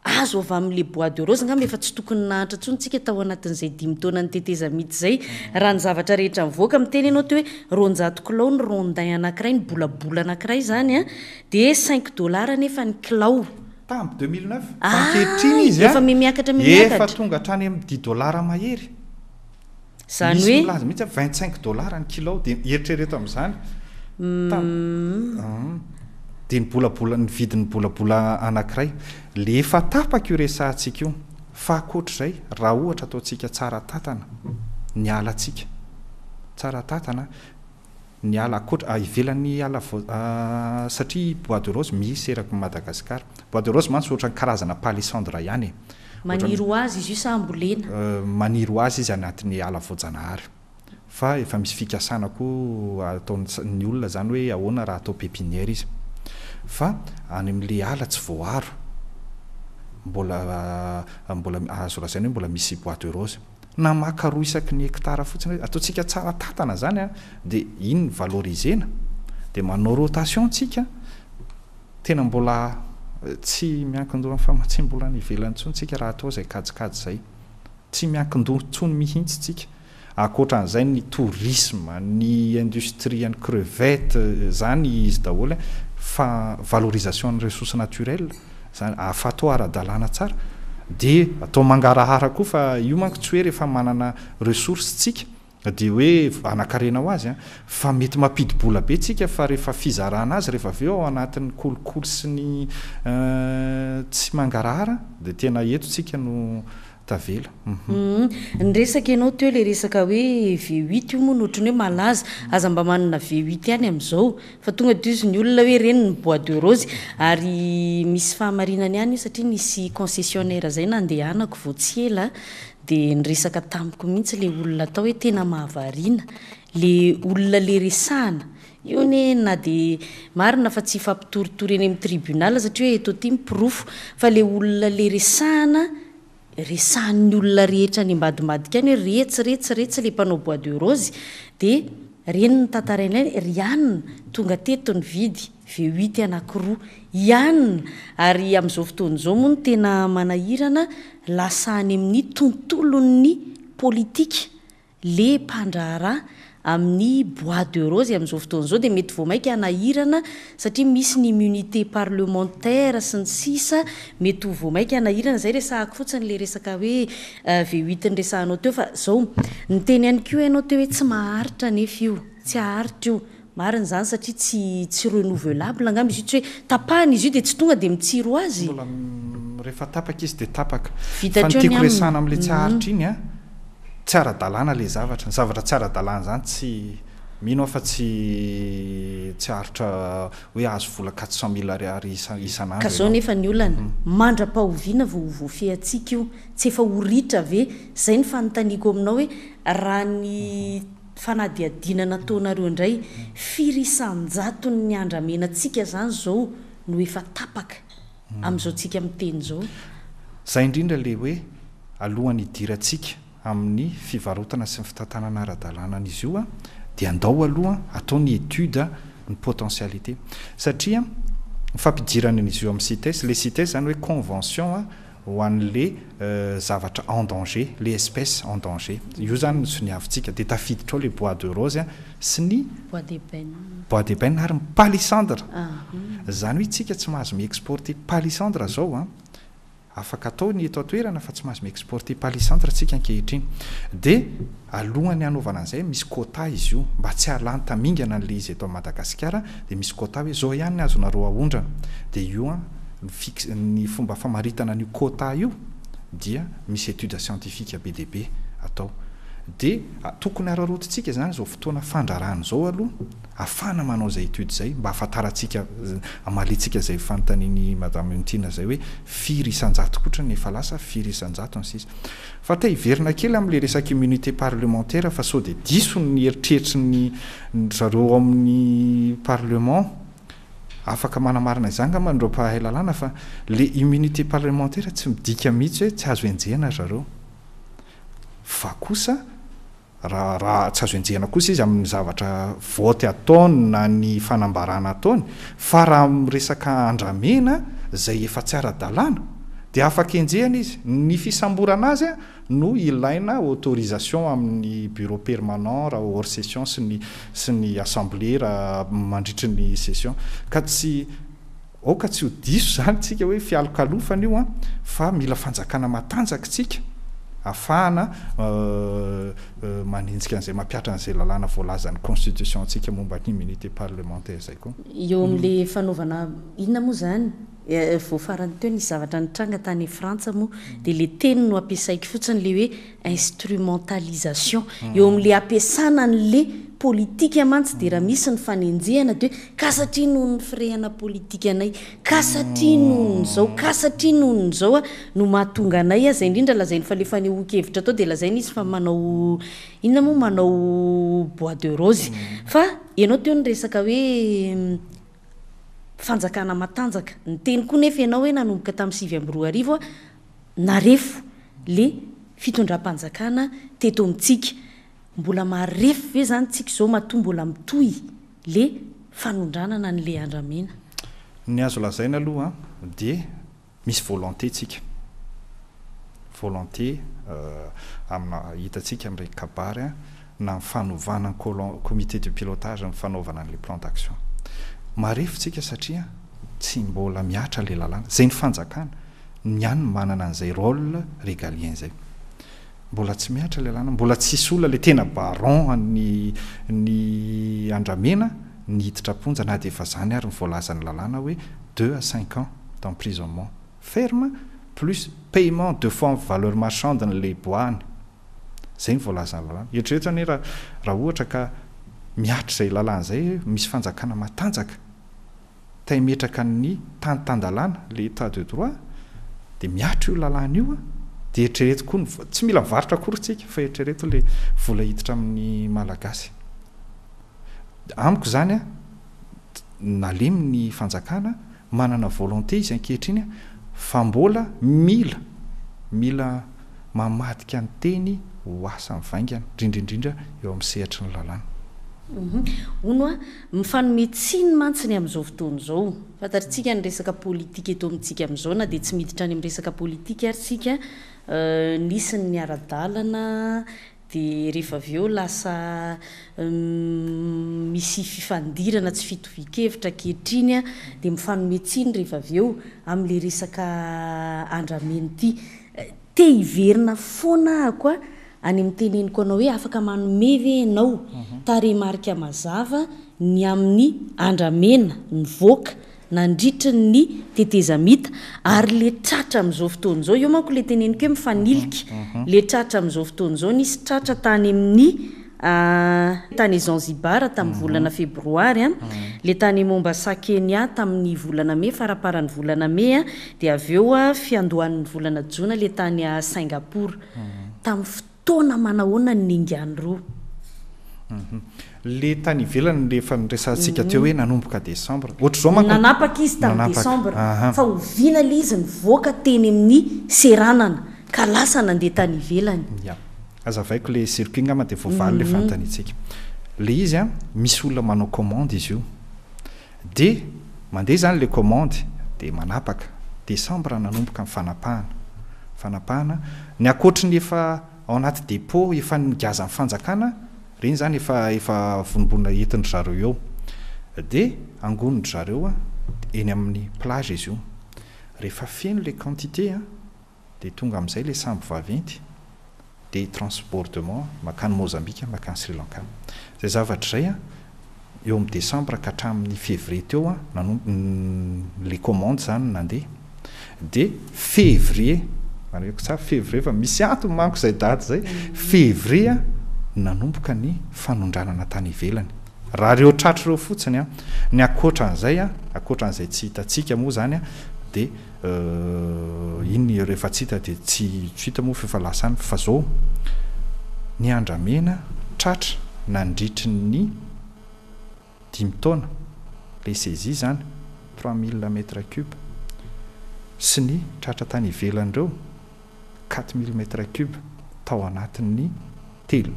Azo avy amin'ilay bois de rose angamba efa tsy tokony nahantra intsony tsika tao anatin'izay dimy taonan'ny tetezamita izay raha ny zavatra rehetra mivoaka. Miteny ianao teo hoe 200 kilao ny rondin anankiray, ny bolabola anankiray izany an, dia cinq dollars anefa ny kilao. Tamin'ny 2009, fa ankehitriny izy an, Efa mihamiakatra mihamiakatra. efa tonga hatrany amin'ny dix dollars mahery. Izany hoe. Misy milaza mihitsy hoe 25 dollars ny kilao, dia eritrereto amin'izany. Tam. Dia ny bolabola, ny vidin'ny bolabola anankiray. Le efa tapaka io resahantsika io. Fa ankoatr'izay, raha ohatra ataontsika tsara tantana ny alantsika, tsara tantana ny ala ankoatra, ivelan'ny ala vo-, satria bois de rose misy eraky Madagascar. Bois de rose mantsy ohatran'ny karazana palissandre ihany e. Maniry ho azy izy io sa ambolena? Maniry ho azy izy anatin'ny ala voajanahary. Fa efa misy fikasana koa ataon'ny olona izany hoe ahoana raha atao pépinière izy. Fa any amin'ilay ala tsy voaaro, mbola mbola azo lazaina hoe mbola misy bois de rose. Na maka roa isaky ny hectare fotsiny hoe ataontsika tsara tantana izany an, dia iny no valoriser-na. Dia manao rotation tsika. Tena mbola tsy miankin-doha amin'ny famatsiam-bola any ivelany intsony tsika raha atao izay kajikajy izay. Tsy miankin-doha intsony mihitsy tsika. Ankoatra an'izay ny tourisme, ny industrie an'ny crevette, izany izy daholo fa valorisation ny ressources naturelles, izany afa atao ara-dalàna tsara. Dia atao mangarahara koa fa io manko tsy hoe rehefa manana ressources tsika Dia hoe hanan-karena ho azy an! Fa mety mampidi-bola be tsika fa rehefa fizarana azy rehefa avy eo ao anatin'ny kolikoly sy ny tsy mangarahara dia tena eto tsika no tavela. Hum. Niresaka ianao teo ilay resaka hoe V huit io moa no ohatran'ny hoe malaza. Aza mba manana V huit ihany amin'izao fa tonga dia hozy ny olona hoe ireny ny bois de rose. Ary misy fahamarinany ihany io satria nisy concessionnaire izay nandehanako vao tsy ela Dia niresaka tamiko mihitsy ilay olona tao hoe tena mahavariana le olona le resahana io anie na dia marina fa tsy hifampitoritory eny amin'ny tribunal satria hoe eto aty ny porofo fa le olona le resahana resahan'ny olona rehetra any ambadimbadika any hoe retsy retsy retsy le mpanao bois de rose dia reny ny tantarainay ry anona tonga teto nividy V huit anakiroa ihany ary amin'izao fotoana izao moa no tena manahirana lasa any amin'ny tontolon'ny politika le mpandraharaha amin'ny bois de rose amin'izao fotoana izao dia mety vao mainka hanahirana satria misy ny immunité parlementaire sy ny sisa mety ho vao mainka hanahirana izay resahako fotsiny le resaka hoe V huit niresahanao teo fa izao niteny ihany koa ianao teo hoe tsy maharitra anefa io tsy haharitra io Marina izany satria tsy tsy renouvelable angamba izy io, tsy hoe tapahana izy io dia tsy tonga dia mitsiry ho azy. Mbola rehefa tapaka izy dia tapaka. Vita Fa ny hatreo ny tiako aminy. resahana amin'ilay tsy haharitra iny an, tsy ara-dalàna ilay zavatra. Ny zavatra tsy ara-dalàna izany tsy, mino aho fa tsy tsy haharitra hoe hahazo vola 400 mille ariary isan'andro Ka zao ianao. nefa ny olana, mandra-pahoviana vao ho voafehintsika io? Tsy efa ho ritra ve? Zay ny fanontaniako aminao hoe raha ny Fanadihadiana nataonareo indray, firy isan-jaton'ny andramena-tsika izany izao no efa tapaka amin'izao tsika miteny izao? Izay indrindra ilay hoe alohan'ny hidirantsika amin'ny fivarotana sy ny fitantanana ara-dalàna an'izy io dia andao aloha atao ny étude ny potentialité satria ny fampidirana an'izy io amin'ny CITES, ilay CITES izany hoe convention ho an'le zavatra en danger, le espèce en danger. Io izany no soniavintsika. Dia tafiditra ao le bois de rose sy ny Bois d'ébène. Bois d'ébène ary ny palissandre. Izany hoe isika tsy mahazo mi-exporter palissandre izao an. Afaka atao ny eto an-toerana fa tsy mahazo mi-exporter palissandre tsika ankehitriny. Dia alohan'ny hanaovana an'izay misy quota izy io mba tsy hahalany tamingana an'ilay izy eto Madagasikara dia misy quota hoe izao ihany ny azonareo aondrana. Dia io an ny fix ny fomba famaritana an'io quota io dia misy étude scientifique be dia be atao. Dia tokony hararaotintsika izany izao fotoana fandrarana izao aloha ahafahana manao izay étude izay mba ahafantarantsika, hamaliantsika izay fanontanian'i Madame Ontiana izay hoe firy isan-jato kotra ny efa lasa, firy isan-jato ny sisa. Fa te hiverina kely amin'ilay resaka immunité parlementaire fa sao dia diso ny eritreritry ny zareo ao amin'ny parlement. Afaka manamarina izany angamba ireo mpahay lalàna fa ilay immunité parlementaire tsy midika mihitsy hoe tsy azo enjehina ry zareo fa kosa Raha raha tsy azo enjehina kosa izy amin'ny zavatra vote ataony na ny fanambarana ataony fa raha miresaka andramena izay efa tsy ara-dalàna dia afaka enjehina izy. Ny fisamborana azy no ilaina autorisation amin'ny bureau permanent raha hors session sy ny sy ny assemblée raha mandritry ny session. Ka tsy Aoka tsy ho diso izany tsika hoe fialokalofana io an, fa mila fanjakana matanjaka tsika afahana manenjika an'izay mampihatra an'izay lalàna voalazan'ny constitution ntsika momba ny immunité parlementaire izay koa. Eo amin'le fanaovana inona moa izany? Vao farany teo nisy zavatra nitranga tany Frantsa moa dia le teny no ampiasaiko fotsiny le hoe instrumentalisation. Eo amin'ilay ampiasana an'ilay politika mantsy dia raha misy ny fanenjehana dia hoe ka satria noho ny firehana politikanay, ka satria noho ny izao, ka satria noho ny izao no mahatonga anay, izay indrindra lazainy fa ilay fanehoan-kevitra atao dia lazaina izy fa manao inona moa manao bois de rose. Fa ianao teo niresaka hoe fanjakana matanjaka, niteny koa nefa ianao hoe nanomboka tamin'ny 2009 Narefo le fitondram-panjakana teto amintsika. Mbola marefo ve zany tsika izao matoa mbola mitohy le fanondranana an'le andramena? Ny azo lazaina aloha dia misy volonté tsika, volonté amina hitantsika amin'ireny kabary na ny fanovana ny comité de pilotage ny fanaovana an'ilay plan d'action. Marefo tsika satria tsy mbola mihatra ilay lalàna. Izay ny fanjakana. ny any manana an'izay rôle régalien izay. Mbola tsy mihatra ilay lalàna, mbola tsisy olona ilay tena baron an'ny ny andramena niditra am-ponja na dia efa izany ary ny voalazan'ny lalàna hoe deux à cinq ans d'emprisonnement ferme plus paiement deux fois valeur marchande n'ilay bois-ny. Izay ny voalazan'ny lalàna. Eritrereto anie raha raha ohatra ka mihatra izay lalàna izay, misy fanjakana matanjaka. Te hametraka ny tany tan-dalàna, le état de droit, dia mihatra io lalàna io an, dia eritrereto koa ny, tsy mila mivarotra akory tsika fa eritrereto le vola hiditra amin'ny Malagasy. Amiko izany an, nalemy ny fanjakana, manana volonté izy ankehitriny an, fa mbola mila, mila mamadika ny teny ho asa mivaingana, indrindra indrindra eo amin'ny sehatry ny lalàna. Hono hoa, mifanome tsiny mantsy ny amin'izao fotoana izao. Fantatritsika ny resaka politika eto amintsika amin'izao na dia tsy miditra any amin'ny resaka politika ary tsika, nisy ny niara-dalana dia rehefa avy eo lasa misy fifandirana tsy fitovian-kevitra ankehitriny dia mifanome tsiny rehefa avy eo amin'ilay resaka andramena ity. Te hiverina foana ahako a any amin'ny teneniko anao hoe afaka manome ve ianao tarehimarika mazava ny amin'ny andramena nivoaka nandritry ny tetezamita ary le tratra amin'izao fotoana izao, eo manko le teneniko hoe mifanilika, le tratra amin'izao fotoana izao nisy tratra tany amin'ny tany Zanzibar tamin'ny volana febroary, le tany Mombasa Kenya tamin'ny volana mey faramparan'ny volana mey dia avy eo fiandohan'ny volana jona le tany Singapour. Tamin'ny fotoana manahoana ny ningan'ireo? Le tany ivelany le efa niresahantsika teo hoe nanomboka décembre. Ohatr'izao manko. Nanapaka izy tamin'ny Nanapaka. décembre. Aha. Fa oviana le izy nivoaka teny amin'ny seranana ka lasa nandeha tany ivelany? Ya. Azavaiko le circuit ngamba dia voavaly le fanontaniantsika. Le izy an, misy olona manao commande izy io. Dia mandeha izany le commande dia manapaka. Décembre nanomboka ny fanapahana. Fanapahana. Ny ankoatry ny efa ao anaty dépôt efa nigazan'ny fanjakana, ireny izany efa efa vonombonona entin-dry zareo eo. Dia angonin-dry zareo eny amin'ny plage izy io. Rehefa feno le quantité an, dia tonga amin'izay ilay sambo vaventy, dia transbordement mankany Mozambique, mankany Sri Lanka. Izay zavatra izay an, eo amin'ny décembre ka hatramin'ny février teo an, nanomboka ilay commande izany no nandeha, dia février, marihiko tsara février fa misy antony manko izay daty izay, février an, nanomboka ny fanondranana tany ivelany. Raha ireo tratra ireo fotsiny an, ny ankoatran'izay an, ankoatran'izay tsy hitantsika moa izany an, dia Iny rehefa tsy hita dia tsy hita moa f'efa lasa any fa zao ny andramena tratra nandritry ny dimy taona le saisie zany 3000 mètre cube sy ny tratra tany ivelany ireo 4000 mètre cube tao anatin'ny telo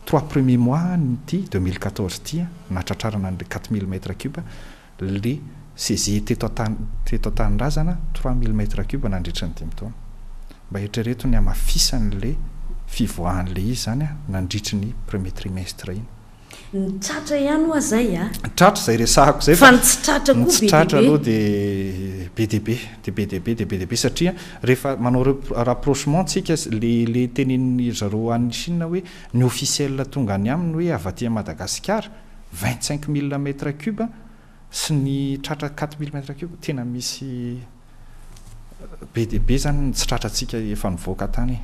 trois premiers mois an'ity 2014 ity nahatratrarana an'le 4000 mètre cube Le saisie teto an-tany teto an-tanindrazana 3000 mètres cubes nandritra ny dimy taona. Mba eritrereto ny hamafisan'le fivoahan'le izy zany nandritry ny premier trimestre iny. Ny tratra ihany hoa zay a! Ny tratra izay resahako izay fa ny tsy tratra ny koa tsy be dia tratra be. aloha dia be dia be, dia be dia be, dia be dia be satria rehefa manao rapprochement tsika le le tenenin'ny zareo any Chine hoe ny officiel tonga any aminy hoe avy aty Madagasikara 25 000 mètres cubes sy ny tratra 4 000 mètres cubes, tena misy be dia be zany ny tsy tratrantsika efa nivoaka tany e.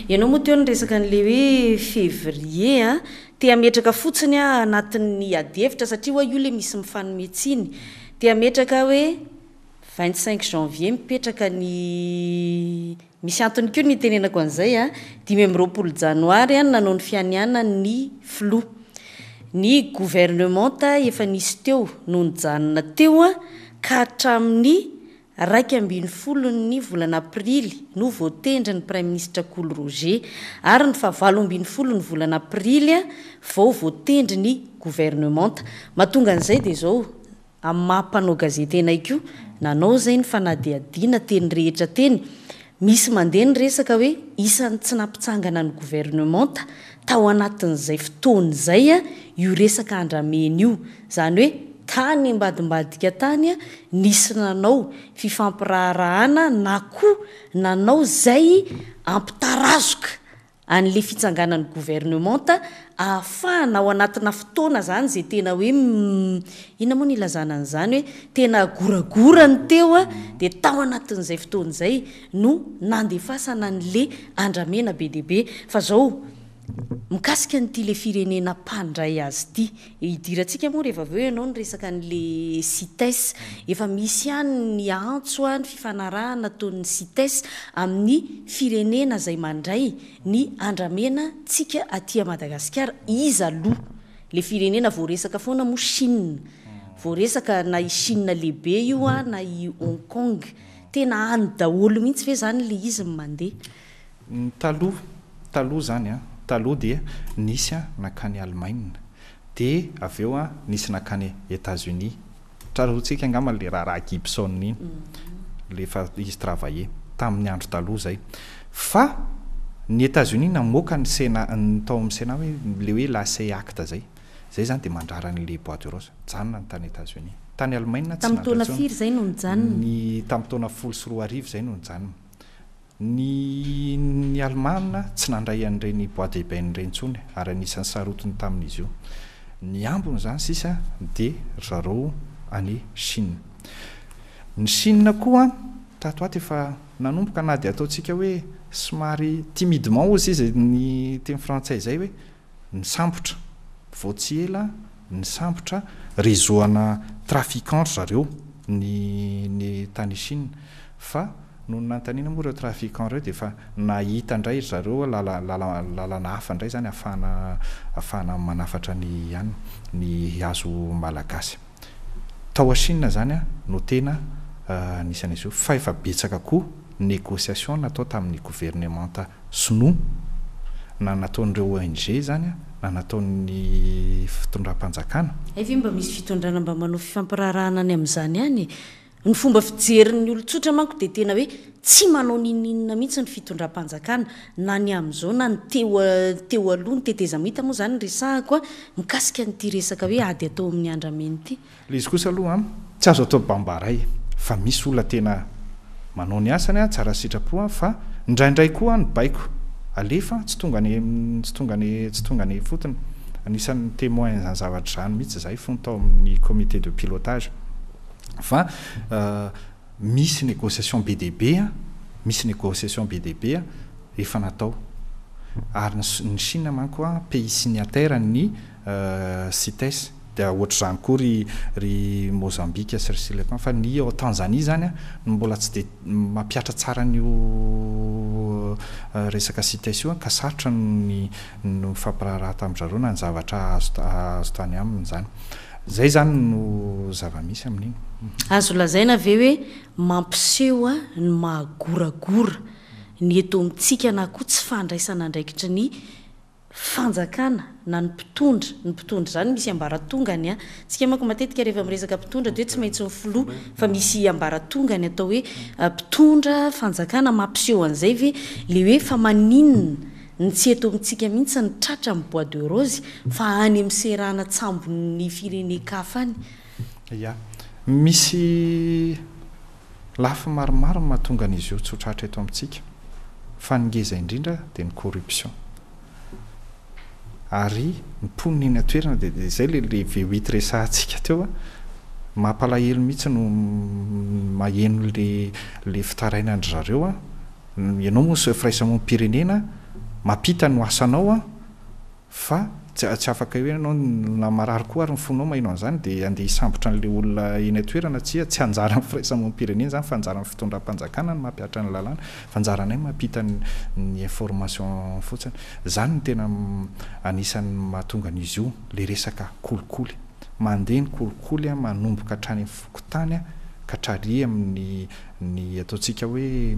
Ianao moa teo niresaka an'ilay hoe février a, te hametraka fotsiny aho anatin'ny adihevitra satria hoa io ilay misy mifanome tsiny, te hametraka aho hoe 25 janvier mipetraka ny Misy antony koa ny itenenako an'izay a, 25 janoary no nanao ny fianianany ny filoha. Ny governemanta efa nisy teo no nijanona teo ka hatramin'ny 11 ny volana aprily no voatendry ny praiminisitra Kolo Roger ary ny fahavalo ambinifolo ny volana aprily vao voatendry ny governemanta. Mahatonga an'izay dia izao, Amin'ny maha mpanao gazety anay koa, nanao izay ny fanadihadiana teny rehetra teny, misy mandeha ny resaka hoe isan'ny tsy nampitsangana ny governemanta tao anatin'izay fotoana izay io resaka andramena io. Izany hoe tany ambadimbadika tany nisy nanao fifampiraharahana na koa nanao izay hampitarazoka an'le fitsanganan'ny gouvernementa ahafahana ao anatina fotoana zany ze tena hoe inona moa no ilazana an'izany hoe tena goragora ny teo a, de tao anatin'izay fotoana izay no nandefasana an'le andramena be dia be. Fa zao, mikasika an'ity le firenena mpandray azy ity, idirantsika moa rehefa avy eo ianao niresaka an'le Cites, efa misy ihany ny antso a, ny fifanarahana ataon'ny Cites amin'ny firenena izay mandray ny andramena tsika aty a Madagasikara, iza aloha le firenena voaresaka foana moa Chine, voaresaka na i Chine lehibe io a na i Hong Kong, tena any daholo mihitsy ve zany le izy no mandeha? Ny taloha, taloha izany an, taloha dia nisy an nankany Allemagne, dia avy eo an nisy nankany Etats Unis, tsaroantsika angamba ilay raharaha Gibson iny, ilay efa izy travailler, tamin'ny andro taloha izay. Fa ny Etats Unis namoaka ny Sénat, ny tao amin'ny Sénat hoe ilay hoe Lacey Act izay, izay izany dia mandrara an'ilay bois de rose, nijanona ny tany Etats Unis. Tany Allemagne tsy Tamin'ny nandray taona intsony. firy izay no nijanona? Ny tamin'ny taona 2010 izay no nijanona. Ny ny Alemana tsy nandray an'ireny bois d'ébène ireny intsony ary anisan'ny sarotiny tamin'izy io. Ny ambiny izany sisa dia ry zareo any Chine. Ny Chine koa tato ato efa nanomboka na dia ataontsika hoe somary timidement hozy izy ny teny frantsay izay hoe nisambotra vao tsy ela nisambotra réseau ana trafiquants ry zareo ny ny tany Chine fa. Nony nanontaniana moa ireo trafiquants ireo dia efa nahita indray ry zareo lala lala lalana hafa indray izany ahafahana ahafahana manafatra ny an ny hazo malagasy. Tao Chine izany no tena nisy an'izy io fa efa betsaka koa négociation natao tamin'ny governemanta sinoa na nataon'ireo ONG izany na nataon'ny fitondram-panjakana. Hay ve mba misy fitondrana mba manao fifampiraharahana any amin'izany any e? Ny fomba fijerin'ny olon-tsotra manko dia tena hoe tsy manao n'inon'inona mihitsy ny fitondram-panjakana na ny amin'izao na ny teo teo aloha, ny tetezamita moa izany no resahako mikasika an'ity resaka hoe ady atao amin'ny andramena ity. Ilay izy kosa aloha an, tsy azo atao bambaray fa misy olona tena manao ny asany an, tsara sitrapo an, fa indraindray koa ny baiko alefa tsy tonga any tsy tonga any tsy tonga any ifotony. Anisan'ny témoin an'izany zavatra izany mihitsy izahay fony tao amin'ny comité de pilotage. Fa misy négociation be dia be an, misy négociation be dia be efa natao. Ary ny Chine manko an, pays signataire ny Cites. Dia ohatr'izany koa ry ry Mozambique sy ry Sri Lanka. Fa ny ao Tanzanie izany an, no mbola tsy dia mampihatra tsara an'io resaka Cites io an, ka sarotra ny ny mifampiraharaha tamin-dry zareo na ny zavatra azo azo tany aminy izany. Zay zany no zava-misy amin'iny. Azo lazaina ve hoe mampiseho ny maha goragora ny eto amintsika na koa tsy fandraisana andraikitry ny fanjakana na ny mpitondra, ny mpitondra izany misy ambaratongany an, tsika manko matetika rehefa miresaka mpitondra dia hoe tsy maintsy ny filoha fa misy ambaratongany atao hoe mpitondra fanjakana, mampiseho an'izay ve le hoe fa maninona Ny tsy eto amintsika mihitsy ny tratra amin'ny bois de rose fa any amin'ny seranan-tsambon'ny firenen-kafa any. Ya. Misy lafiny maromaro ny mahatonga an'izy io tsy ho tratra eto amintsika. Fa ny ngeza indrindra dia ny corruption. Ary ny mponina eny an-toerana dia izay ilay ilay V huit resahantsika teo a. Mampalahelo mihitsy no maheno ilay ilay fitarainan-dry zareo a. Ianao moa firaisamonim-pirenena mampita no asanao an, fa tsy tsy afaka hoe ianao na marary koa ary ny fonao maheno an'izany dia handeha hisambotra an'ilay olona eny an-toerana, tsia, tsy anjaran'ny firaisamonim-pirenena izany fa anjaran'ny fitondram-panjakana ny mampihatra ny lalàna, fa anjaranay ny mampita ny ny information fotsiny. Izany no tena anisan'ny mahatonga an'izy io, ilay resaka kolikoly. Mandeha ny kolikoly an, manomboka hatrany amin'ny fokontany ka hatrary amin'ny ny ataontsika hoe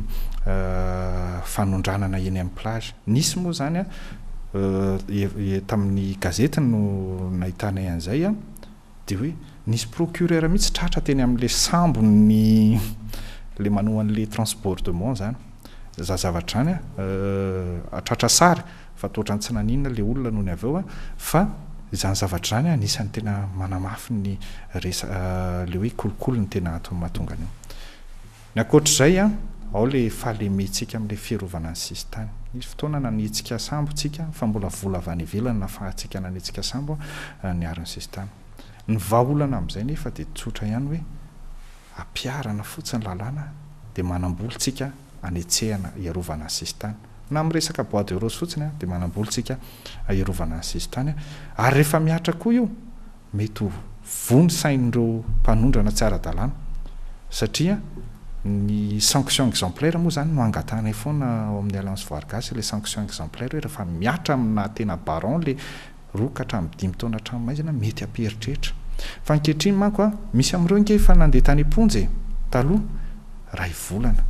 fanondranana eny amin'ny plage. Nisy moa izany tamin'ny gazety no nahitanay an'izay dia hoe nisy procureur mihitsy tratra teny amin'ilay sambon'ny ilay manao an'ilay transbordement izany. Izany zavatra izany tratra sary fa toa ohatran'ny tsy naninona ilay olona nony avy eo fa izany zavatra izany anisan'ny tena manamafy ny resa ilay hoe kolikoly no tena antony mahatonga an'io. Ny ankoatr'izay ao ilay fahalementsika amin'ilay fiarovana ny sisintany. Nisy fotoana nanetsika sambo tsika fa mbola vola avy any ivelany nahafahantsika nanetsika sambo niaro ny sisintany. Ny vahaolana amin'izay nefa dia tsotra ihany hoe ampiharana fotsiny lalàna dia manambola tsika anetsehana hiarovana ny sisintany. Na amin'ny resaka bois de rose fotsiny dia manambola tsika hiarovana ny sisintany ary rehefa mihatra koa io mety ho voa ny sain'ireo mpanondrana tsy ara-dalàna satria ny sanction exemplaire moa izany no angatahanay foana ao amin'ny Alliance Voary Gasy ilay sanction exemplaire hoe rehefa mihatra amina tena baron ilay roa ka hatramin'ny dimy taona hatramin'ny maizina mety hampieritreritra. Fa ankehitriny manko a, misy amin'ireo ange efa nandeha tany am-ponja e, taloha, ray volana.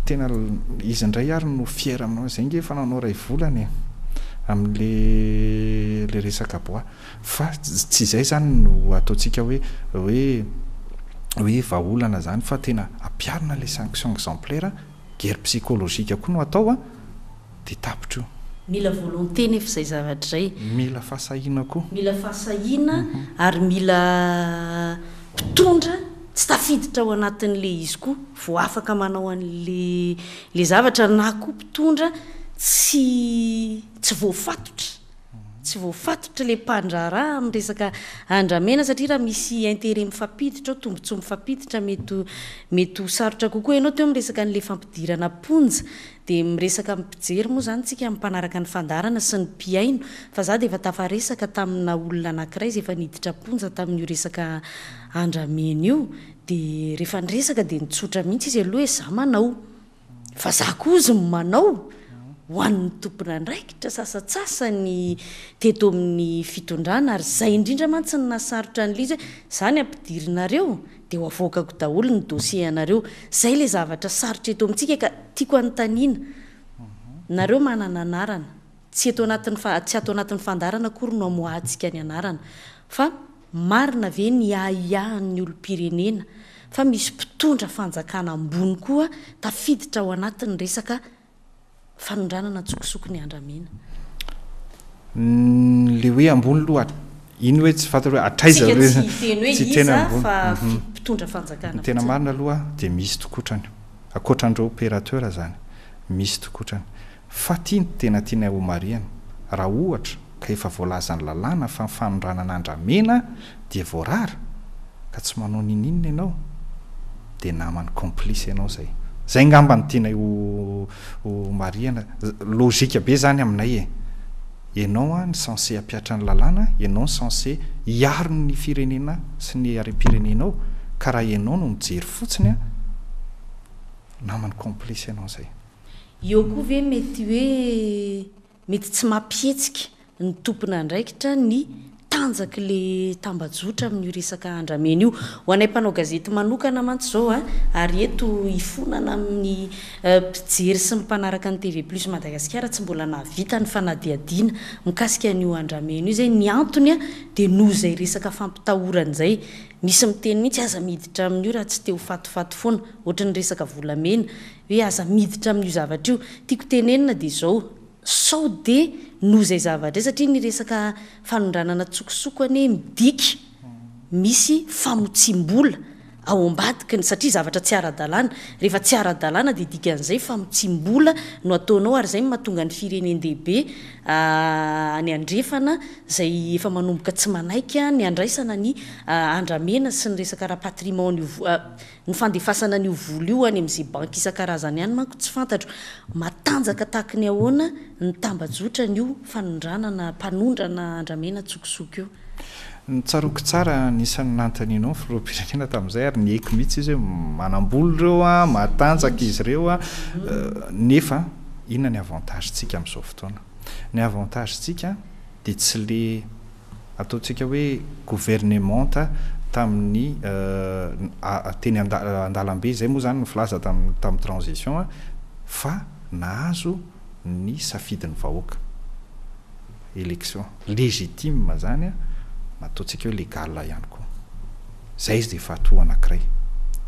Tena izy indray ary no fier aminao, izay ange efa nanao ray volana e, amin'le le resaka bois. Fa tsy izay izany no ataontsika hoe hoe hoe vahaolana izany fa tena ampiharina ilay sanction exemplaire, guerre psychologique koa no atao a. dia tapitra io. Mila volonté nefa izay zavatra izay. Mila fahasahiana koa. Mila fahasahiana ary mila mpitondra tsy tafiditra ao anatin'ilay izy koa vao afaka manao an'ilay ilay zavatra na koa mpitondra tsy tsy voafatotra. Tsy voafatotra ilay mpandraharaha amin'ny resaka andramena satria raha misy intérêt mifampiditra ao, tombotsoa mifampiditra mety ho mety ho sarotra kokoa. Ianao teo miresaka an'ilay fampidirana am-ponja dia miresaka amin'ny mpijery moa izany tsika, amin'ny mpanaraka ny fandaharana sy ny mpihaino fa za dia efa tafaresaka tamina olona anankiray izay efa niditra am-ponja tamin'io resaka andramena io dia rehefa niresaka dia nitsotra mihitsy izy aloha hoe za manao. Fa za koa ozy ny manao ho an'ny tompon'andraikitra sasantsasany teto amin'ny fitondrana ary zay indrindra mantsy no nahasarotra an'ilay izy hoe za ny ampidirinareo dia ho avoakako daholo ny dossier anareo. Zay ilay zavatra sarotra eto amintsika ka tiako anontaniana, nareo manana anarana, tsy eto anatin'ny fa tsy ato anatin'ny fandaharana akory no amoahantsika ny anarana fa marina ve ny ahiahin'ny olom-pirenena fa misy mpitondra fanjakana ambony koa tafiditra ao anatin'ny resaka fanondranana antsokosoko ny andramena. Le hoe ambony aloha iny hoe tsy fantatra hoe hatraiza Tsika tsy hiteny hoe iza fa mpitondra fanjakana Ny tena fotsiny. marina aloha dia misy tokotrany, ankoatran'ireo opérateur zany, misy tokotrany. Fa ty no tena tianay ho marihana, raha ohatra ka efa voalazan'ny lalàna fa ny fanondranana andramena dia voarara ka tsy manao ninininona ianao dia naman'ny complice ianao zay. Zay ngamba no tianay ho ho marihana, logique be zany aminay e. Ianao an ny censé hampiatra ny lalàna, ianao no censé hiaro ny firenena sy ny harem-pirenenao ka raha ianao no mijery fotsiny an, naman'ny complice ianao zay. Eo koa ve mety hoe mety tsy mampihetsika ny tompon'andraikitra ny tanjak'le tambajotra amin'io resaka andramena io? Ho anay mpanao gazety manokana mantsy izao a, ary eto hifonana amin'ny mpijery sy ny mpanaraka ny TV Plus Madagasikara tsy mbola nahavita ny fanadihadiana mikasika an'io andramena io izay, ny antony dia noho izay resaka fampitahorana izay. Misy miteny mihitsy aza miditra amin'io raha tsy te ho fatifaty foana, ohatry ny resaka volamena. Hoe aza miditra amin'io zavatra io. Tiako tenenina dia izao, sao dia noho izay zavatra izay, satria ny resaka fanondranana an-tsokosoko anie midika misy famotsiam-bola ao ambadikiny, satria zavatra tsy ara-dalàna. Rehefa tsy ara-dalàna dia dikan'izay famotsiam-bola no ataonao ary izay no mahatonga ny firenen-dehibe any andrefana izay efa manomboka tsy manaiky ny handraisana ny andramena sy ny resaka rapatriement an'io Ny fandefasana an'io vola io any amin'izay banky isan-karazany any manko tsy fantatro. Matanjaka tahaky ny ahoana ny tambajotran'io fanondranana mpanondrana andramena an-tsokosoko io? Ny tsaroako tsara anisan'ny nanontanianao ny filoham-pirenena tamin'izay ary niaiky mihitsy izy hoe manam-bola ireo an, matanjaka izy ireo an, nefa inona ny avantage-tsika amin'izao fotoana? Ny avantage-tsika dia tsy le ataontsika hoe governemanta tamin'ny teny an-dalambe, izay moa izany no filaza tamin'ny transition, fa nahazo ny safidin'ny vahoaka, élection légitime izany na ataontsika hoe légal ihany koa. Izay izy dia efa atout anankiray.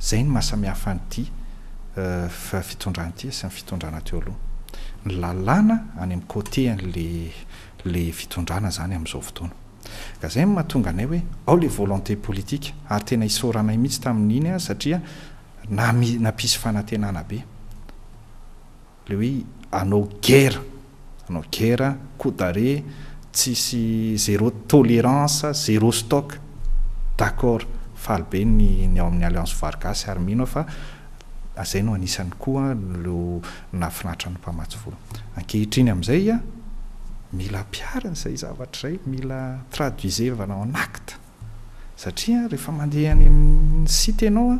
Izay no mahasamihafa an'ity fitondrana ity sy ny fitondrana teo aloha. Ny lalàna any amin'ny côté an'ilay le fitondrana zany amin'izao fotoana. Ka zay no mahatonga anay hoe ao le volonté politique ary tena isaoranay mihitsy tamin'iny aho satria nampisy fanantenana be. Le hoe hanao guerre, hanao guerre, coup d'arrêt, tsisy zéro tolérance, zéro stock. D'accord, faly be ny ny ao amin'ny Alliance Voary Gasy ary mino aho fa Izay no anisan'ny koa no nahafinaritra ny mpamatsy vola. Ankehitriny amin'izay, mila ampiharina izay zavatra izay, mila traduisevana en acte. Satria rehefa mandeha any amin'ny site ianao,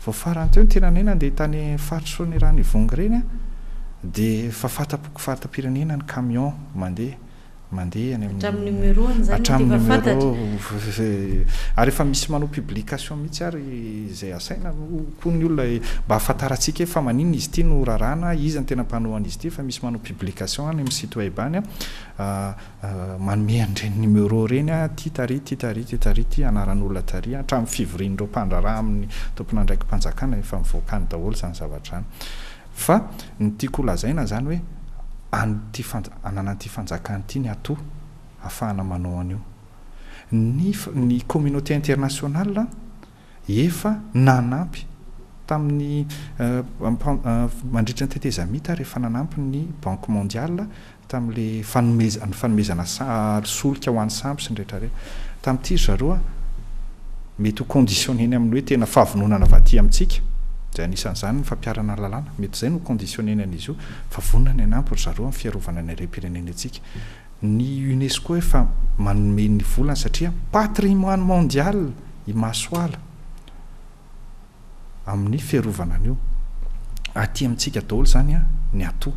vao farany teo ny tenanay nandeha tany faritry Soanierana Ivongo ireny, dia efa fanta-poko fanta-pirenena ny camion mandeha. mandeha any amin'ny Hatramin'ny numéro-ny izany mety hatramin'ny efa fantatra. numéro ary efa misy manao publication mihitsy ary izay asaina koa ny olona mba hahafantarantsika hoe fa maninona izy ity no raràna, iza no tena mpanao an'izy ity fa misy manao publication any amin'ny site web any manome an'ireny numéro ireny ity tary ity tary ity tary ity anaran'olona tary hatramin'ny fivorian'ireo mpandraharaha amin'ny tompon'andraiki-panjakana efa mivoaka any daholo izany zavatra izany. Fa ny tiako ho lazaina izany hoe an'ity fanja ananan'ity fanjakana ity ny atout ahafahana manao an'io. Ny ny communauté internationale efa nanampy tamin'ny mandritra ny tetezamita ary efa nanampy ny banque mondiale Tamin'ilay fanomezana, ny fanomezana solika ho an'ny sambo sy ny rehetra rehetra. Tamin'ity ry zareo an, mety ho conditionner-ny amin'ny hoe tena fahavononana avy aty amintsika, izay anisan'izany ny fampiharana ny lalàna, mety izay no conditionner-ny an'izy io, fa vonona ny hanampy ry zareo amin'ny fiarovana ny harem-pirenena antsika. Ny Unesco efa manome ny volany satria patrimoine mondial i Masoala. amin'ny fiarovana an'io. Aty amintsika daholo izany ny atout.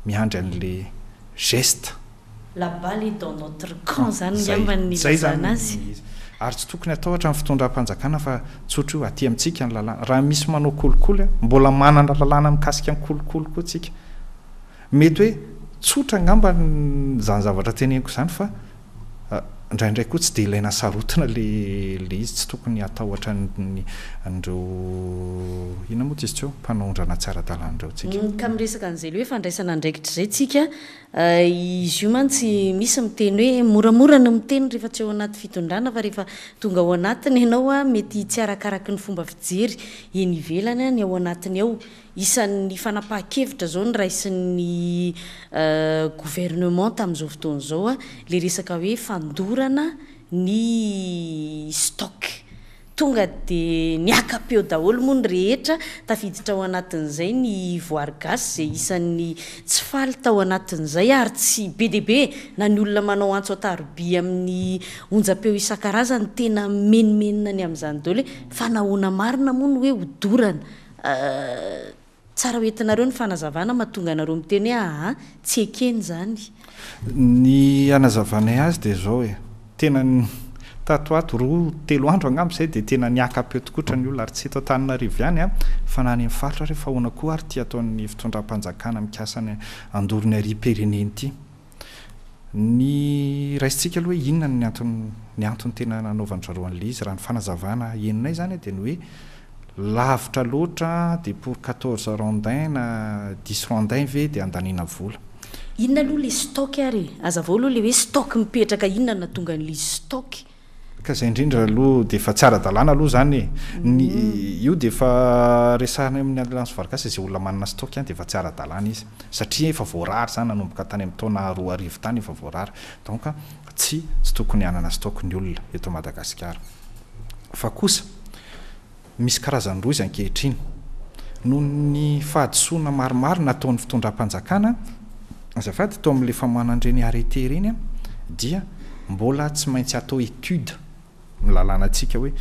Miandry an'le geste. La balle est dans notre camp zany ngamba ny nilazana azy. Ary tsy tokony hatahotra ny fitondram-panjakana fa tsotra io, aty amintsika ny lalàna. Raha misy manao kolikoly, mbola manana lalàna mikasika ny kolikoly koa tsika. Mety hoe tsotra angamba izany zavatra teneniko izany fa indraindray koa tsy dia ilaina sarotina ilay izy, tsy tokony hatahotra ny an'ireo inona moa izy teo, mpanondrana tsy ara-dalàna ireo tsika. Ka miresaka an'izay ilay hoe fandraisana andraikitra izay tsika, izy io mantsy misy miteny hoe moramora ny miteny rehefa tsy ao anaty fitondrana fa rehefa tonga ao anatiny ianao mety tsy arakaraky ny fomba fijery eny ivelany ny ao anatiny ao. Isan'ny fanapahan-kevitra izao noraisin'ny gouvernement tamin'izao fotoana izao ilay resaka hoe fandorana ny stock. Tonga dia niaka-peo daholo moa ny rehetra, tafiditra ao anatin'izay ny Voary Gasy izay isan'ny tsy faly tao anatin'izay ary tsy be dia be na ny olona manao antso an-taroby amin'ny onjam-peo isan-karazany tena mimenomenona ny amin'izany daholo hoe fa nahoana marina moa no hoe hodorana Tsara ho entinareo ny fanazavana mahatonga anareo miteny hoe aa tsy ekena izany. Ny hanazavanay azy dia izao e, tena tato ho ato roa telo andro angamba izay dia tena niaka-peo tokotra ny olona ary tsy eto Antananarivo ihany an, fa na any amin'ny faritra ary fa ahoana koa ary ity ataon'ny fitondram-panjakana mikasa ny handoro ny hariam-pirenena ity. Ny raisintsika aloha hoe inona ny antony ny antony tena nanaovan-dry zareo an'ilay izy, raha ny fanazavana henonay izany dia ny hoe lavitra loatra dia pour quatorze rondins na dix rondins ve dia andaniana vola. Inona aloha ilay stock ary e? Hazavao aloha ilay hoe stock mipetraka inona no nahatonga an'ilay stock? Ka izay indrindra aloha dia efa tsy ara-dalàna aloha izany e. Ny io dia efa resahina eo amin'ny Alliance Voary Gasy, izay olona manana stock ihany dia efa tsy ara-dalàna izy. Satria efa voarara izany nanomboka tany amin'ny taona 2000 tany efa voarara. Donc tsy tsy tokony hanana stock ny olona eto Madagasikara. Fa kosa Misy karazany roa izy ankehitriny. Noho ny fahadisoana maromaro nataon'ny fitondram-panjakana, azafady, tao amin'ilay famoahana an'ireny arrêté ireny dia mbola tsy maintsy atao étude ny lalànantsika hoe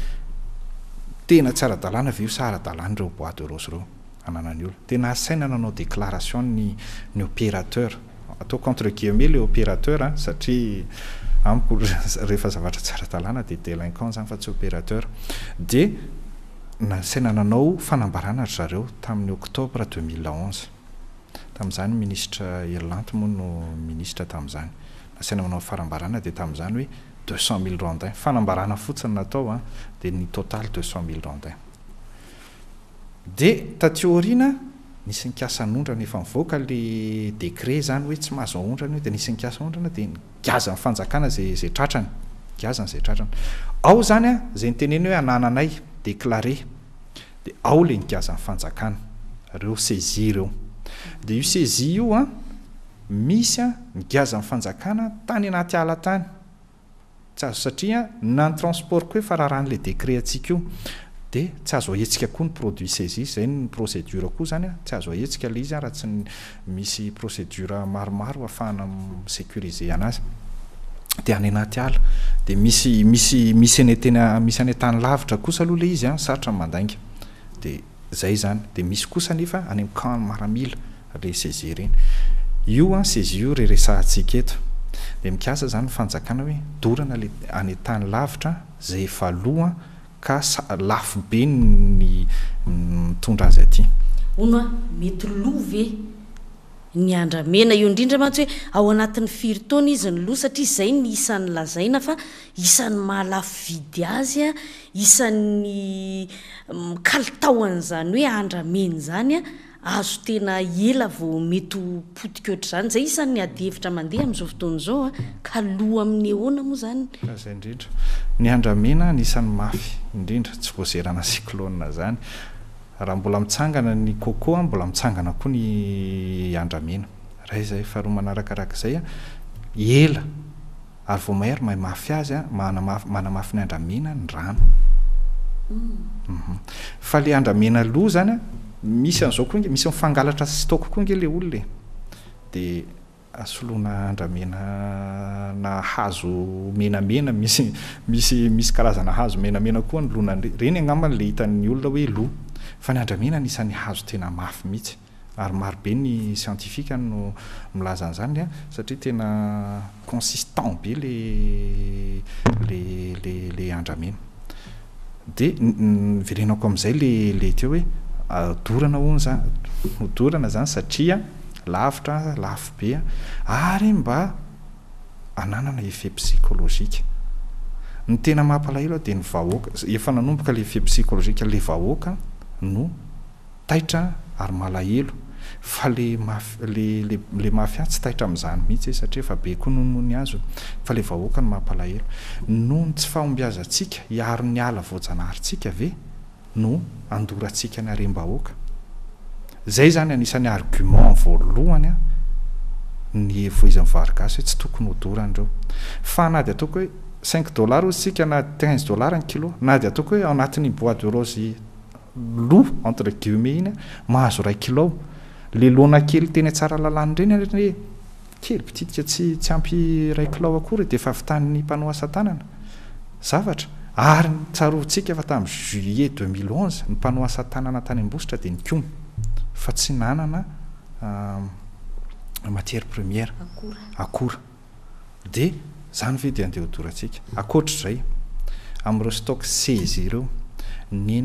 tena tsy ara-dalàna ve io sa ara-dalàna ireo bois de rose ireo ananan'ny olona. Tena asaina nanao déclaration ny ny opérateur. Ataoko entre guillemets le opérateur an, satria amiko rehefa zavatra tsy ara-dalàna dia délinquant zany fa tsy opérateur. Dia nasaina nanao fanambarana ry zareo tamin'ny octobre 2011. Tamin'izany minisitra Herilanto moa no minisitra tamin'izany. Nasaina manao farambarana dia tamin'izany hoe 200 000 rondins. Fanambarana fotsiny natao an, dia ny total 200 000 rondins. Dia taty aoriana nisy nikasa hanondrana, efa nivoaka le décret zany hoe tsy mahazo aondrana io dia nisy nikasa haondrana dia nigazan'ny fanjakana zay zay tratrany, nigazany zay tratrany. Ao zany an, zay niteneniny hoe anananay, déclaré, dia ao le nigazan'ny fanjakana, reo saisie reo. Dia io saisie io an, misy an, nigazan'ny fanjakana tany anaty ala tany. Tsy azo satria na ny transport koa efa raràn'ilay décret antsika io dia tsy azo ahetsika koa ny produit saisi, izay ny procédure koa izany an, tsy azo ahetsika ilay izy an raha tsy misy procédure maromaro ahafahana mi-sécuriser anazy. Dia any anaty ala. Dia misy misy misy any tena misy any an-tany lavitra kosa aloha ilay izy an, sarotra ny mandainga. Dia izay izany. Dia misy kosa anefa any amin'ny camp maramila. Re saisie ireny. Io an saisie io re resahantsika eto. Dia mikasa izany ny fanjakana hoe dorana le any tany lavitra izay efa lo an ka lafo be ny mitondra azy aty. Hono an, mety lo ve ny andramena? Io indrindra mantsy hoe ao anatin'ny firy taona izy no lo satria izay ny isan'ny lazaina fa isan'ny mahalafo vidy azy, isan'ny kalitaon'izany hoe andramena izany an. Azo tena ela vao mety ho potika ohatr'izany. Izay isan'ny adihevitra mandeha amin'izao fotoana izao an! Ka lo amin'ny ahoana moa izany? Ka izay indrindra. Ny andramena anisan'ny mafy indrindra, tsy voazerana cyclone izany. Raha mbola mitsangana ny coco an, mbola mitsangana koa ny andramena. Iray izay. Faharoa manarakarak'izay an, ela. Ary vao may ary mahay mafy azy an, manamafy manamafy ny andramena ny rano. Hum. Fa le andramena lo zany an, misy an'izao koa nge, misy mifangalatra stock koa nge le olona e. De soloina andramena na hazo menamena, misy misy misy karazana hazo menamena koa ny lonan'ireny, ireny angambany le hitan'ny olona hoe lo. Fa ny andramena anisan'ny hazo tena mafy mihitsy. Ary maro be ny scientifique no milaza an'izany an, satria tena consistant be le le le le andramena. Dia niverenako amin'izay le le teo hoe dorana hono zany, hodorana zany satria lavitra, lafo be ary mba ananana effet psychologique. Ny tena mampalahelo dia ny vahoaka, efa nanomboka le effet psychologique, le vahoaka no taitra ary malahelo fa le maf le le le mafia tsy taitra amin'izany mihitsy satria efa be koa noho ny azony fa le vahoaka no mampalahelo. Noho ny tsy fahombiazantsika hiaro ny ala voajanaharintsika ve no andorantsika ny harem-bahoaka? Zay zany anisan'ny argument voalohany ny voizan'ny vary gasy hoe tsy tokony hodorana ireo. Fa na dia ataoko hoe cinq dollars hozy tsika na quinze dollars ny kilo, na dia ataoko hoe ao anatin'ny bois de rose lo entre guillemets iny mahazo iray kilao. Le laona kely teny Tsaralalàna ireny anie kely bititika tsy tsy ampy iray kilao akory dia efa vitan'ny mpanao asa tanana zavatra. Ary tsarovintsika fa tamin'ny juillet 2011 ny mpanao asa tanana tany Ambositra dia nikomy fa tsy nanana matière première, akora. Dia izany ve dia andeha hodorantsika? Ankoatr'izay, amin'ireo stock saisie ireo, ny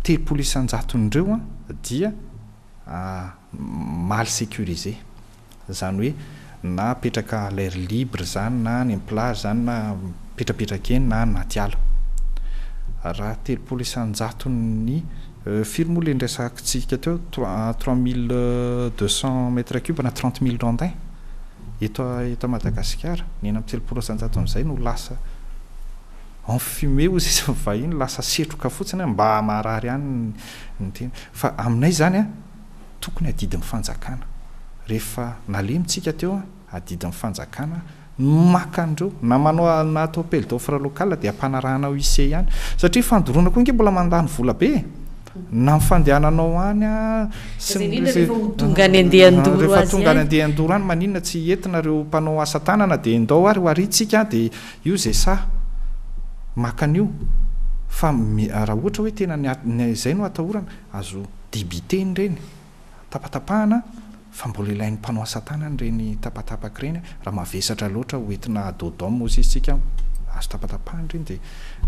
36 isan-jaton'ireo dia mal sécurisé. Izany hoe na apetraka à l'air libre izany na any amin'ny plage izany na mipetrapetraka eny na anaty ala. Raha 30 isan-jaton'ny, firy moa ilay niresahantsika teo, 3200 mètres cubes na 30 000 rondins? Eto eto Madagasikara, ny 36 isan-jaton'izay no lasa enfumé hozy izy ny vahiny, lasa setroka fotsiny an, mba marary ihany ny tena. Fa aminay izany an, tokony adidin'ny fanjakana. Rehefa nalemy tsika teo an, adidin'ny fanjakana ny maka an'ireo, na manao na atao appel d'offre local dia ampanarahana huissier ihany. Satria fandoroana koa ange mbola mandany vola be e. Na ny fandehananao any sy ny Indrindra rehefa ho tonga any andeha handoro rehefa azy tonga any any. andeha handoro any maninona tsy entina ireo mpanao asa tanana dia ndao ary ho arintsika dia io izay sahy maka an'io fa raha ohatra hoe tena ny izay no atahorana azo débiter-na ireny. Tapatapahana fa mbola ilain'ny mpanao asa tanana ireny tapatapaka ireny, raha mavesatra loatra ho entina à dos d'homme hozy izy tsika, azo tapatapahana ireny dia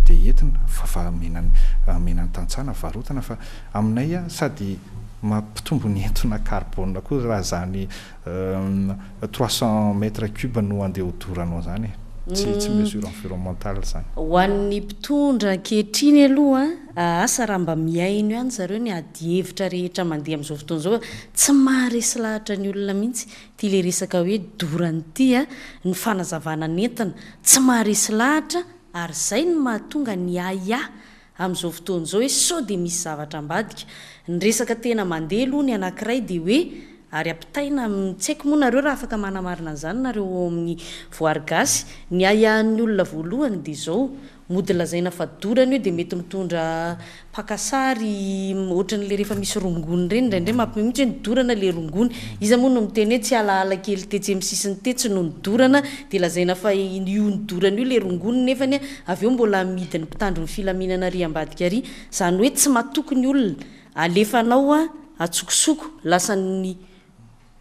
dia entina fa fa omena ny omena ny tantsaha na varotana fa aminay sady mampitombo ny entona carbone koa raha izany 300 mètres cube no andeha hodoranao izany e! Tsy tsy mesure environnementale izany. Ho an'ny mpitondra ankehitriny aloha, asa raha mba mihaino ihany zareo ny adihevitra rehetra mandeha amin'izao fotoana izao fa tsy maharesy lahatra ny olona mihitsy ity ilay resaka hoe dorana ity a, ny fanazavana nentina tsy maharesy lahatra ary izay no mahatonga ny ahiahy amin'izao fotoana izao hoe sao dia misy zavatra ambadika. Ny resaka tena mandeha aloha ny anankiray dia hoe ary ampitaina amin'ny, tsy haiko moa nareo raha afaka manamarina an'izany nareo ao amin'ny Voary Gasy, ny ahiahin'ny olona voalohany dia izao, mody lazaina fa dorana io dia mety mitondra mpaka sary ohatran'ilay rehefa misy rongony ireny indraindray mampime mihitsy hoe nidorana ilay rongony, iza moa no miteny hoe tsy alaala kely tetsy amin'ny sisiny tetsy no nidorana dia lazaina fa io nidorana io ilay rongony nefany avy eo mbola amidin'ny mpitandro ny filaminana ary ambadika ary, izany hoe tsy matoky ny olona, alefanao antsokosoko lasan'ny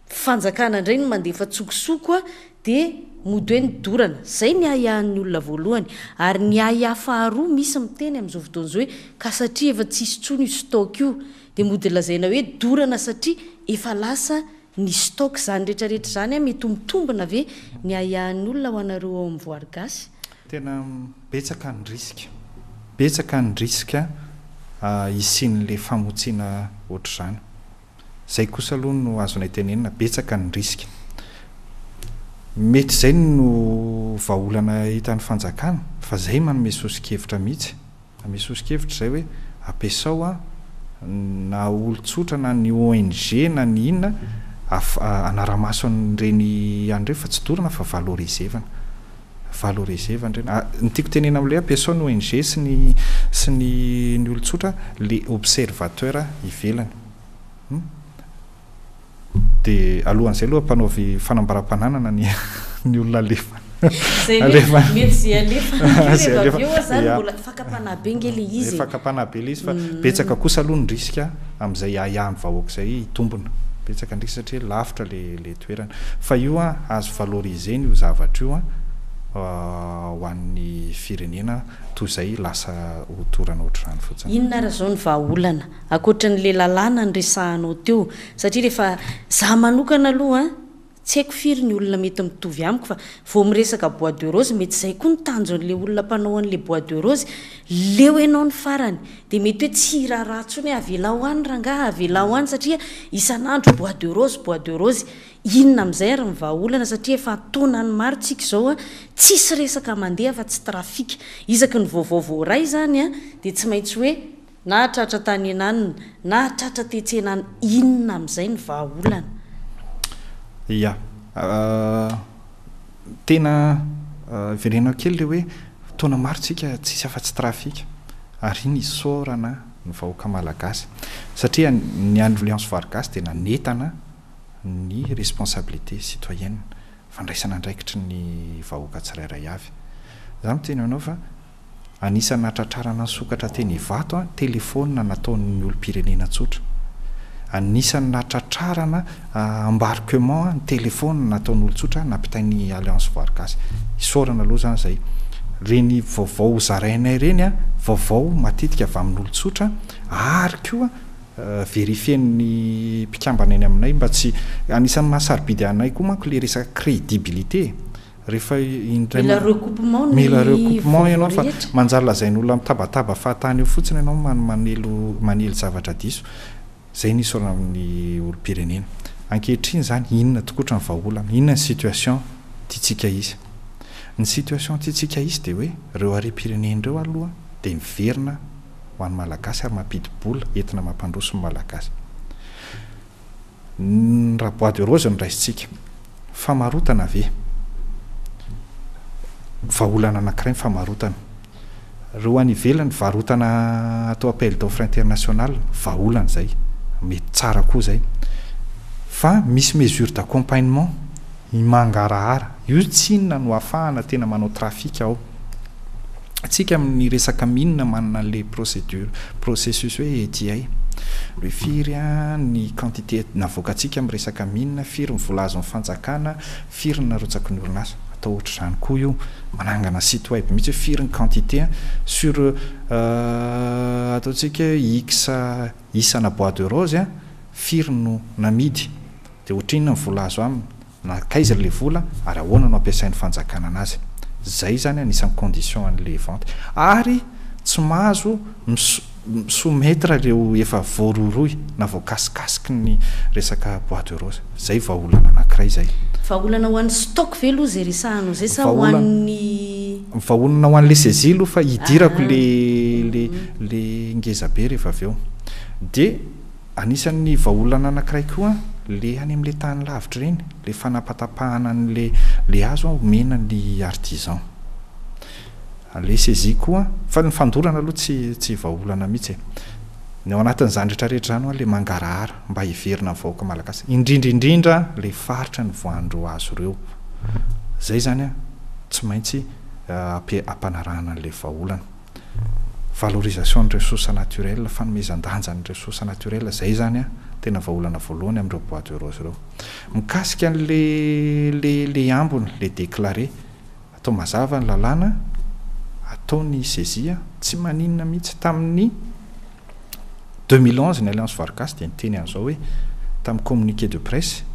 fanjakana indray no mandefa antsokosoko dia mody hoe nidorana, izay ny ahiahin'ny olona voalohany, ary ny ahiahy faharoa misy miteny amin'izao fotoana izao hoe ka satria efa tsisy intsony io stock io dia mody lazaina hoe dorana satria efa lasa ny stock, izany rehetra rehetra izany mety ho mitombina ve ny ahiahin'ny olona ho anareo ao amin'ny Voary Gasy? Tena betsaka ny risque, betsaka ny risque hisian'le famotsiana ohatr'izany. Zay kosa aloha no azonay tenenina, betsaka ny risque. Mety izay no vahaolana hitan'ny fanjakana fa zay manome soso-kevitra mihitsy. Manome soso-kevitra izay hoe ampiasao an, na olon-tsotra na ny ONG na ny inona hanara-maso an'ireny any ireny fa tsy dorana fa valoriser-na. Valoriser-na ireny. Ny tiako tenenina amin'ilay hoe ampiasao ny ONG sy ny sy ny ny olon-tsotra le observateur ivelany. Hum. Dia alohan'izay aloha ampanaovy fanambaram-pananana ny ny olona alefa. Zay hoe mety zay alefa any koa rehefa avy eo zany mbola fakam-panahy be nge le izy e. Fakam-panahy be le izy fa betsaka kosa aloha ny risque amin'izay ahiahin'ny vahoaka izay hitombina. Betsaka ny risque satria lavitra le le toerana. Fa io an, azo valoriser-na io zavatra io an ho an'ny firenena toy izay lasa ho torana ohatr'izany fotsiny. Inona ary izao ny vahaolana ankoatran'le lalàna niresahanao teo satria rehefa za manokana aloha an, Tsy haiko firy ny olona mety mitovy amiko fa vao miresaka bois de rose mety izay koa ny tanjon'le olona mpanao an'le bois de rose, leo enao ny farany dia mety hoe tsy hiraharaha intsony hoe avelao any rangaha avelao any satria isan'andro bois de rose bois de rose, inona amin'izay ary ny vahaolana satria efa an-taonany maro tsika izao an, tsisy resaka mandeha afa tsy trafic, isaky ny vaovao voaray izany an dia tsy maintsy hoe Na tratra tany Henan, na tratra tetsy Henan inona amin'izay ny vahaolana? Ya. Tena iverenako kely ilay hoe taona maro tsika tsisy afa-tsy trafika ary iny isaorana ny vahoaka malagasy satria ny Alliance Voary Gasy dia nanentana ny responsabilité citoyenne, fandraisana andraikitry ny vahoaka tsirairay avy. Za miteny aminao fa Anisan'ny nahatratrarana ny sokatra teny Ivato an, telefaonina nataon'ny olom-pirenena tsotra. Anisan'ny nahatratrarana embarquement ny telefaonina nataon'olon-tsotra nampitain'ny Alliance Voary Gasy. Isaorana aloha izany izay. Ireny vaovao zarainay ireny an, vaovao matetika avy amin'olon-tsotra ary koa verifier-n'ny mpikambana eny aminay mba tsy, anisan'ny maha-sarobidy anay koa manko ilay resaka crédibilité e. Rehefa indray Mila recoupement ny mila recoupement ianao vaovao fa rehetra. manjary lazain'olona mitabataba fahatany eo fotsiny ianao manelo manely zavatra diso. Zay ny isaorana amin'ny olom-pirenena. Ankehitriny izany inona tokotra ny vahaolana? Inona ny situation tiantsika hisy? Ny situation tiantsika hisy dia hoe ireo harem-pirenena ireo aloha dia miverina ho an'ny Malagasy ary mampidi-bola entina mampandroso ny Malagasy. Ny raha bois de rose no raisintsika. Famarotana ve? Vahaolana anankiray ny famarotana. Ireo any ivelany varotana atao appel d'offre international, vahaolana izay. Mety tsara koa izay. Fa misy mesure d'accompagnement mangarahara. Io tsinona no ahafahana tena manao trafic ao. Tsika amin'ny resaka mine manana an'le procédure, processus hoe ETI. Hoe firy ny quantité navoakantsika amin'ny resaka mine, firy ny vola azon'ny fanjakana, firy ny narotsaky ny orinasa. Atao ohatr'izany koa io. Manangana site web mihitsy hoe firy ny quantité sur ataontsika hoe X isana bois de rose, firy no namidy, dia ohatrinona ny vola azo aminy. Nankaiza ilay vola ary ahoana no ampiasain'ny fanjakana anazy. Zay zany anisan'ny condition an'le vente. Ary tsy mahazo mi-soumettre ireo efa voarohirohy na voakasikasiky ny resaka bois de rose. Zay vahaolana anakiray zay. Vahaolana ho an'ny stock ve aloha zay resahanao zay sa ho an'ny. Vahaolana ho an'le saisie aloha fa hidirako le le le ngeza be rehefa avy eo. Dia. Anisan'ny vahaolana anankiray koa le any amin'le tany lavitra ireny, le fanapatapahana an'le le hazo omena ny artisan. Le saisie koa, fa ny fandorana aloha tsy tsy vahaolana mihitsy e. Ny ao anatin'izany rehetra rehetra izany hoa le mangarahara mba hiverina amin'ny vahoaka malagasy, indrindra indrindra le faritra nivoahan'ireo hazo ireo. Zay zany an tsy maintsy ampanarahana an'le vahaolana. Valorisation ny ressources naturelles, fanomezan-danja ny ressources naturelles, izay izany an, tena vahaolana voalohany amin'ireo bois de rose ireo. Mikasika an'le le le ambiny, le déclaré, atao mazava ny lalàna, atao ny saisie, tsy maninona mihitsy, tamin'ny 2011 ny Alliance Voary Gasy dia niteny an'izao hoe, tamin'ny communiqué de presse,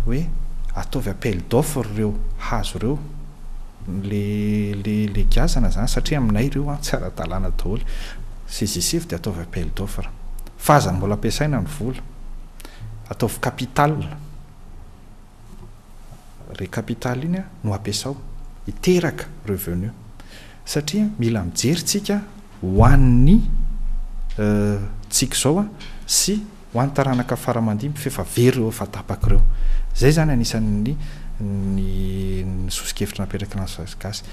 hoe ataovy appel d'offre ireo hazo ireo, le le le giazana zany satria aminay ireo an tsy ara-dalàna daholo, saisissez dia ataovy appel d'offre, fa aza mbola ampiasaina ny vola, ataovy capital. Re capital iny no ampiasao hiteraka revenu satria mila mijery tsika ho an'ny tsika izao sy ho an'ny taranaka fara aman-dimby f'efa very ireo efa tapaka ireo. Zay zany anisan'ny ny soso-kevitra napetraky ny Gasy.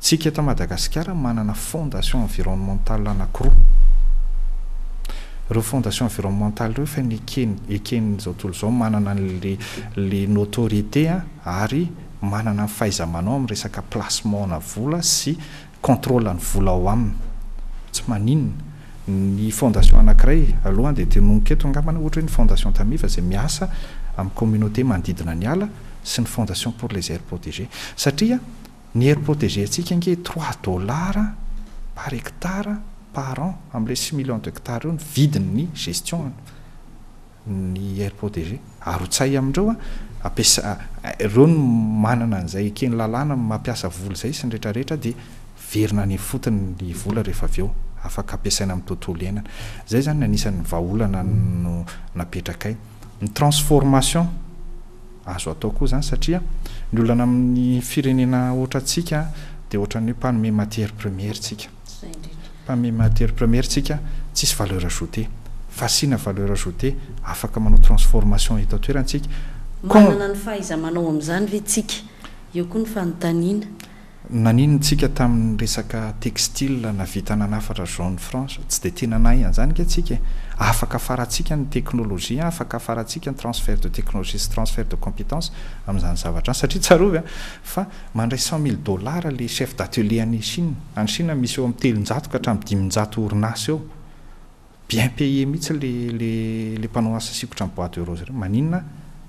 Tsika eto Madagasikara manana fondation environnementale anakiroa. Ireo fondation environnementale ireo efa nekeny, eken'izao tontolo izao manana an'le le notoriété ary manana ny fahaiza-manao amin'ny resaka placement-na vola sy contrôle ny vola ao aminy. Tsy maninona. Ny fondation anankiray, aloha dia tenoniko eto angambany, ohatra hoe ny fondation Tamiva izay miasa amin'ny communauté manodidina ny ala sy ny fondation pour les aires protégées. Satria ny aires protégées antsika ange trois dollars par hectare par an amin'ilay six millions d'hectares eo ny vidin'ny gestion. ny aire protégée arotsay amindreo a, ampiasa ireo no manana an'izay eken'ny lalàna mampiasa vola izay sy ny rehetra rehetra dia verina any ifotony ny vola rehefa avy eo afaka ampiasaina amin'ny tontolo iainana. Izay izany ny anisan'ny vahaolana no napetrakay. Ny transformation azo atao koa izany satria ny olana amin'ny firenena ohatrantsika dia ohatran'ny hoe mpanome matière première tsika. Mpanome matière première tsika, tsisy valeur ajoutée. Fa asiana valeur ajoutée, afaka manao transformation eto an-toerana tsika. Manana ny fahaiza-manao amin'izany ve tsika? Eo koa ny fanontaniana. Naninona tsika tamin'ny resaka textile navita nanafatra jaune franche? Tsy dia tena nahay an'izany ange tsika e! Afaka afarantsika ny technologie, afaka afarantsika ny transfert de technologie sy transfert de compétence amin'izany zavatra izany. Satria tsarovy fa mandray 100 000 dollars le chef d'atelier any Chine. Any Chine misy eo amin'ny 300 ka hatramin'ny 500 orinasa eo. Bien payé mihitsy le le le mpanao asa sikotra ny bois de rose ireo. Maninona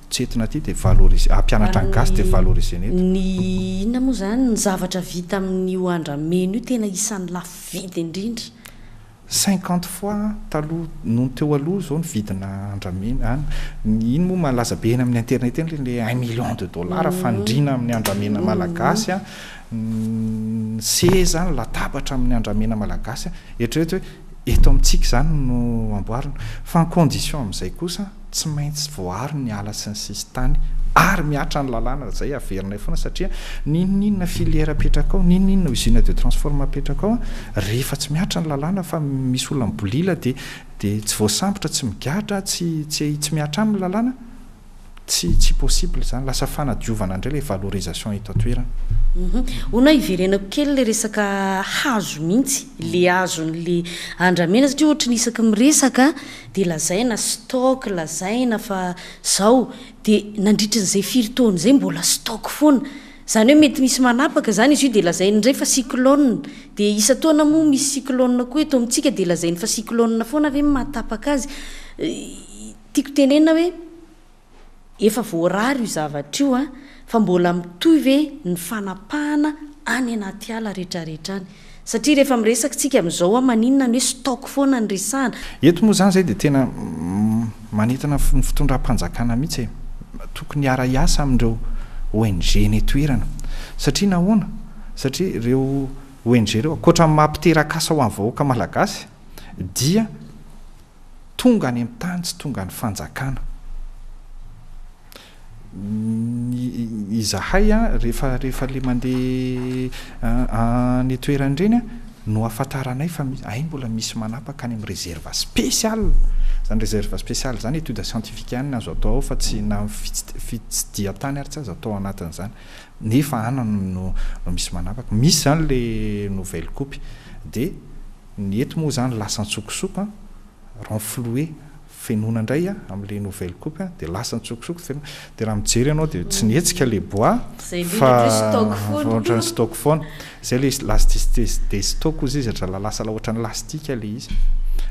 tsy entina aty dia valoriser, hampianatra ny gasy dia valoriser-na eto. Ny inona moa izany, ny zavatra vita amin'io andramena io tena isan'ny lafo vidy indrindra. 50 fois taloha noho ny teo aloha izao ny vidina andramena any. Iny moa malaza be eny amin'ny internet eny le un million de dollars fandriana amin'ny andramena malagasy an, ny seza, ny latabatra amin'ny andramena malagasy an. Eritrereto hoe eto amintsika izany no amboarina. Fa ny condition amin'izay kosa tsy maintsy voaaro ny ala sy ny sisintany ary mihatra ny lalàna, izay averinay foana satria n'inon'inona filière apetraka ao, n'inon'inona usine de transforme apetraka ao, rehefa tsy mihatra ny lalàna fa misy olona mibolila dia dia tsy voasambotra, tsy migadra, tsy tsy tsy mihatra aminy ny lalàna, Tsy tsy possible izany, lasa fanadiovana indray ilay valorisation eto an-toerana. Hono aho hiverenako kely le resaka hazo mihitsy, le hazon'le andramena satria ohatry ny isaky miresaka dia lazaina stock, lazaina fa zao, dia nandritrin'izay firy taona izay mbola stock foana, izany hoe mety misy manapaka izany izy io dia lazainy indray fa cyclone, dia isan-taona moa misy cyclone koa eto amintsika dia lazainy fa cyclone foana ve no mahatapaka azy, Tiako tenenina hoe efa voarara io zavatra io an, fa mbola mitohy ve ny fanapahana any anaty ala retraretra any? Satria rehefa miresaka tsika amin'izao an, maninona ny hoe stock foana no resahana? Eto moa izany izay dia tena manentana ny fitondram-panjakana mihitsy e! Tokony hiara-hiasa amin'ireo ONG eny an-toerana. Satria nahoana? Satria ireo ONG ireo, ankoatra ny maha mpiteraka asa ho an'ny vahoaka malagasy dia Tonga any amin'ny tany tsy tonga ny fanjakana. Ny izahay an, rehefa rehefa le mandeha any an-toerana ireny an, no ahafantaranay fa misy, hay mbola misy manapaka any amin'ny réserve spéciale. Izany réserve spéciale izany étude scientifique ihany no azo atao ao fa tsy na fitsidihan-tany ary tsy azo atao anatin'izany. Nefa any no no misy manapaka. Misy izany le nouvelle coupe. Dia Ny eto moa izany lasa antsokosoko an, renflouer, fenoina indray an, amin'ilay nouvelle coupe an, dia lasa antsokosoko fenoina, dia raha mijery ianao dia tsy nihetsika ilay bois fa ohatran'ny stock foana, izay ilay elasticité des stocks hozy izy, lasa ohatran'ny lastika ilay izy.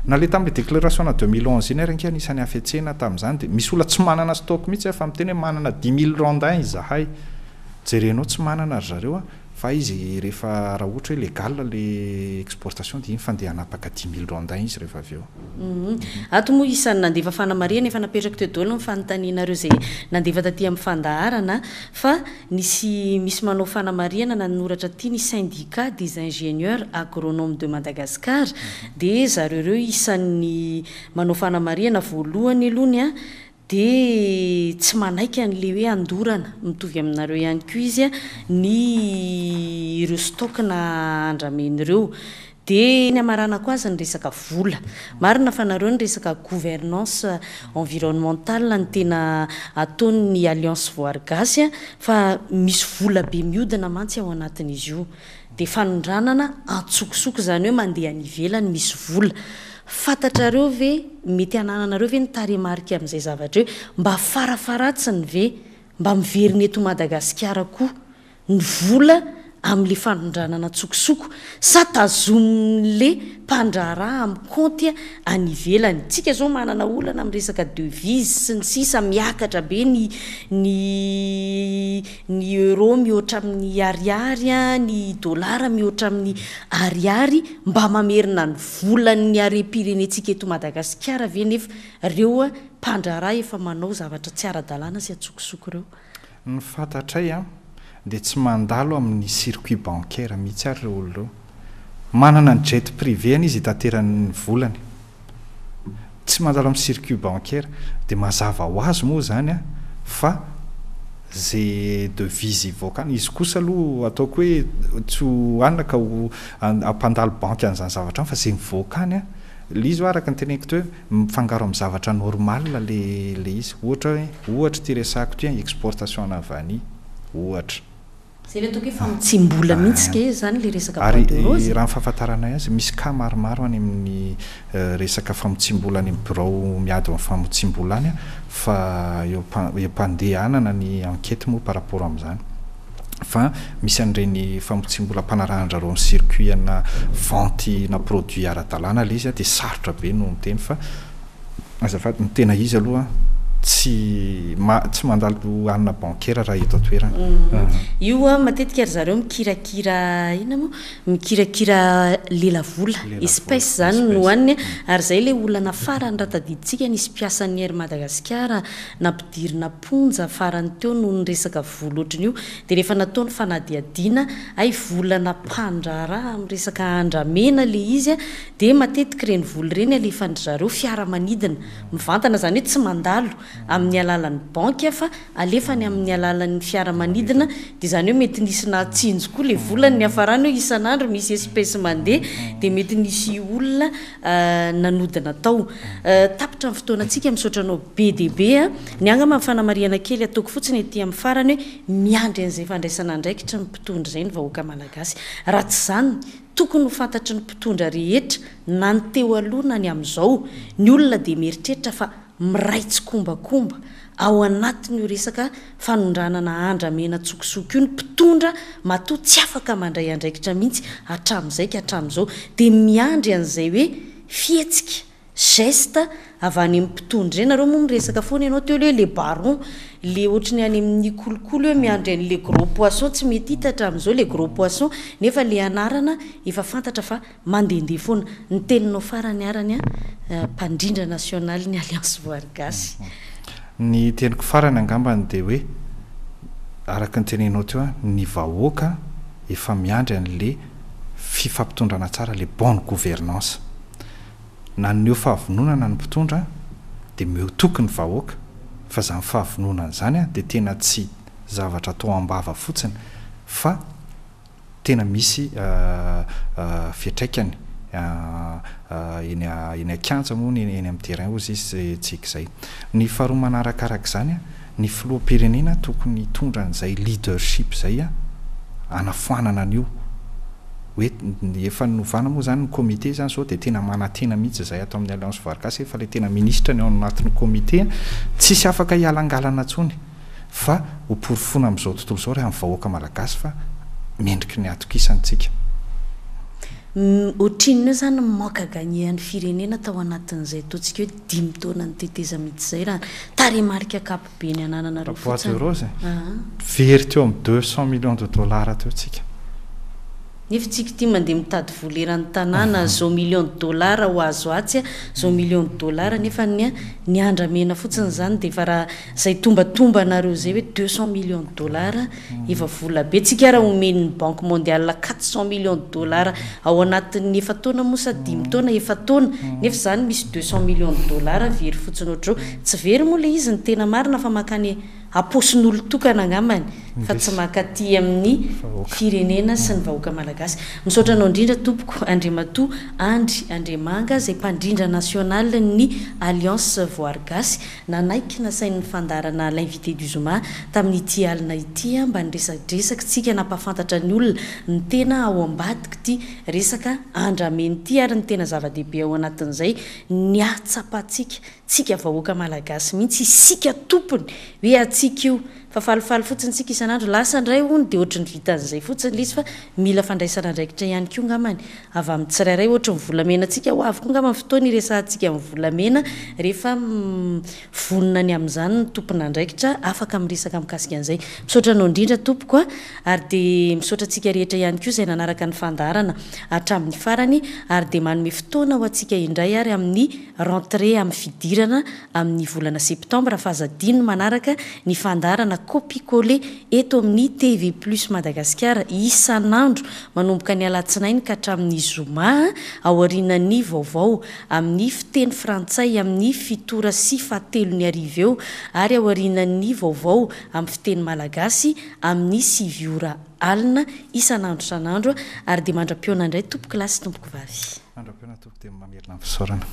Na ilay tamin'ilay déclaration-na 2011 iny ary ange anisan'ny hafetsena tamin'izany dia misy olona tsy manana stock mihitsy an, fa miteny hoe manana 10 000 rondins izahay, jerenao tsy manana ry zareo an. Fa izy rehefa raha ohatra hoe légal le exportation dia iny fa ndeha hanapaka 10 000 rondins izy rehefa avy eo. Ato moa isan'ny nandefa fanamarihana efa napetrako teo daholo ny fanontanianareo izay nandefa taty amin'ny fandaharana fa nisy misy manao fanamarihana nanoratra aty ny syndicat des ingénieurs agronomes de Madagascar dia zareo ireo isan'ny manao fanamarihana voalohany aloha ny Dia tsy manaiky an'ilay hoe andorana, mitovy aminareo ihany koa izy, ny ireo stock na andramena ireo. Dia ny hamaranako azy ny resaka vola. Marina fa nareo ny resaka gouvernance environnementale no tena ataon'ny Alliance Voary Gasy fa misy vola be miodina mantsy ao anatin'izy io. Dia fanondranana antsokosoko izany hoe mandeha any ivelany misy vola. Fantatrareo ve, mety anananareo ve ny tarehimarika amin'izay zavatra io? Mba farafaharatsiny ve mba miverina eto Madagasikara koa ny vola amin'le fanondranana an-tsokosoko sa tazomin'le mpandraharaha amin'ny kaonty any ivelany? Tsika zao manana olana amin'ny resaka devise sy ny sisa miakatra be ny ny ny euro mihoatra amin'ny ariary, ny dollar mihoatra amin'ny ariary, mba mamerina ny volan'ny harem-pirenentsika eto Madagasikara ve nefa reo mpandraharaha efa manao zavatra tsy ara-dalàna sy an-tsokosoko reo? Ny fantatray an, dia tsy mandalo amin'ny circuit bancaire mihitsy ary ireo olona ireo. Manana ny jet privé-ny izy hitaterany ny volany. Tsy mandalo amin'ny circuit bancaire. Dia mazava ho azy moa izany an, fa ze devise hivoaka any, izy kosa aloha ataoko hoe tsy ho anona ka ho hampandalo banky an'izany zavatra izany fa ze mivoaka any an, ilay izy hoa araka ny teneniko teo hoe mifangaro amin'ny zavatra normal le le izy. Ohatra hoe, ohatra ity resahako ity an, exportation ana vanille, ohatra. Zay le ataoko hoe famotsiam-bola mihitsy kay zany le resaka bois de rose Ary raha ny fahafantaranay azy, misy cas maromaro any amin'ny resaka famotsiam-bola any amin'ny birao miady amin'ny famotsiam-bola any fa eo am-pandehanana ny enquête moa par rapport amin'izany. Fa misy an'ireny famotsiam-bola ampanarahan-dRareo amin'ny circuit ana vente na produit ara-dalàna ilay izy dia sarotra be no miteny fa azafady ny tena izy aloha tsy tsy mandalo anona bancaire raha eto an-toerana. Io an, matetika ry zareo mikirakira inona moa? Mikirakira lelavola, espèce izany no hohaniny ary izay ilay olana farany raha tadidintsika nisy mpiasan'ny Air Madagasikara nampidirina am-ponja farany teo noho ny resaka vola ohatran'io dia rehefa natao ny fanadihadiana hay volana mpandraharaha amin'ny resaka andramena ilay izy dia matetika ireny vola ireny alefan-dry zareo fiaramanidina mivantana izany hoe tsy mandalo amin'ny alalan'ny banky fa alefany amin'ny alalan'ny fiaramanidina dia izany hoe mety nisy nahatsinjo koa ilay vola ny niafarany hoe isan'andro misy espèce mandeha dia mety nisy olona nanodina tao. Tapitra ny fotoanantsika, misaotra anao be dia be a. Ny angamba ny fanamarihana kely ataoko fotsiny ety amin'ny farany hoe miandry an'izay fandraisana andraikitry ny mpitondra izay ny vahoaka malagasy. Raha tsy izany, tokony ho fantatry ny mpitondra rehetra na ny teo aloha na ny amin'izao, ny olona dia mieritreritra fa miray tsikombakomba ao anatin'io resaka fanondranana andramena an-tsokosoko io ny mpitondra matoa tsy afaka mandray andraikitra mihitsy hatramin'izay ka hatramin'izao dia miandry an'izay hoe fihetsika, geste, avy any amin'ny mpitondra ireny. Nareo moa miresaka foana ianao teo hoe le baron, le ohatry ny any amin'ny kolikoly hoe miandry an'le gros poisson tsy mety hita hatramin'izao le gros poisson nefa le anarana efa fantatra fa Mandehandeha foana. Ny teninao farany arany a, mpandrindra nasionaly ny Alliance Voary Gasy. Ny teniko farany angambany dia hoe, araka ny teneninao teo, ny vahoaka efa miandry an'le fifampitondrana tsara, le bonne gouvernance. Naneho fahavononana ny mpitondra dia omeo toky ny vahoaka fa izany fahavononana izany dia tena tsy zavatra atao am-bava fotsiny fa tena misy fiantraikany eny eny an-kianja moa ny eny amin'ny terrain hozy izy tsika izay. Ny faharoa manarakaraka izany, ny filoham-pirenena tokony hitondra an'izay leadership izay hanafoanana an'io hoe efa novana moa izany ny comité izany izao dia tena manantena mihitsy izahay ato amin'ny Alliance Voary Gasy fa ilay tena minisitra ny ao anatin'ny comité tsisy afaka hialangalana intsony. fa ho porofoina amin'izao tontolo izao ary amin'ny vahoaka malagasy fa mendriky ny hatokisantsika. Ohatrinona eo izany ny manque à gagner an'ny firenena tao anatin'izay ataontsika hoe dimy taona nitetezamita izay raha tarehimarika ankapobeny anananareo Bois de fotsiny? rose e? Very teo amin'ny 200 millions de dollars teo tsika. Nefa tsika ity mandeha mitady vola eran'ny tanàna, zao millions de dollars ho azo atsy, zao millions de dollars nefa ny ny andramena fotsiny izany dia efa raha Zay tombatombanareo zay hoe 200 millions de dollars efa vola be, tsika ara omen'ny banque mondiale 400 millions de dollars ao anatin'ny efa-taona moa sa dimy taona, efa-taona, nefa zany misy 200 millions de dollars very fotsiny ohatr'izao, tsy very moa le izy ny tena marina fa mankany am-paosin'olon-tokana angambany fa tsy mankaty amin'ny firenena sy ny vahoaka malagasy. Misaotra anao indrindra tompoko Andriamatoa Andry Andriamanga izay mpandrindra nasionalin'ny Alliance Voary Gasy. Nanaiky nasain'ny fandaharana L'invité du zoma tamin'ity alina ity mba niresadresaka tsika nampahafantatra ny olona ny tena ao ambadik'ity resaka andramena ity ary ny tena zava-dehibe ao anatin'izay ny hahatsapantsika, tsika vahoaka malagasy mihitsy, isika tompony hoe antsika io. Fa falifaly fotsiny isika isan'andro, lasa indray hono dia ohatry ny vitan'izay fotsiny ilay izy fa mila fandraisana andraikitra ihany koa angambany avy amin'ny tsirairay, ohatry ny volamena antsika, ho avy koa angamba ny fotoana hiresahantsika ny volamena rehefa vonona ny amin'izany ny tompon'andraikitra afaka miresaka mikasika an'izay. Misaotra anao indrindra tompoko a! Ary dia misaotra antsika rehetra ihany koa izay nanaraka ny fandaharana hatramin'ny farany ary dia manome fotoana ho antsika indray ary amin'ny rentrée amin'ny fidirana amin'ny volana septambra fa aza adino ny manaraka ny fandaharana Copie Coller eto amin'ny TV Plus Madagasikara isan'andro manomboka ny alatsinainy ka hatramin'ny zoma aorianan'ny vaovao amin'ny fiteny frantsay amin'ny fito ora sy fahatelony hariva eo ary aorianan'ny vaovao amin'ny fiteny malagasy amin'ny sivy ora alina isan'andro isan'andro ary dia mandra-pihaona indray tompokolahy sy tompokovavy. Mandra-pihaona tompoko dia mamerina ny fisaorana.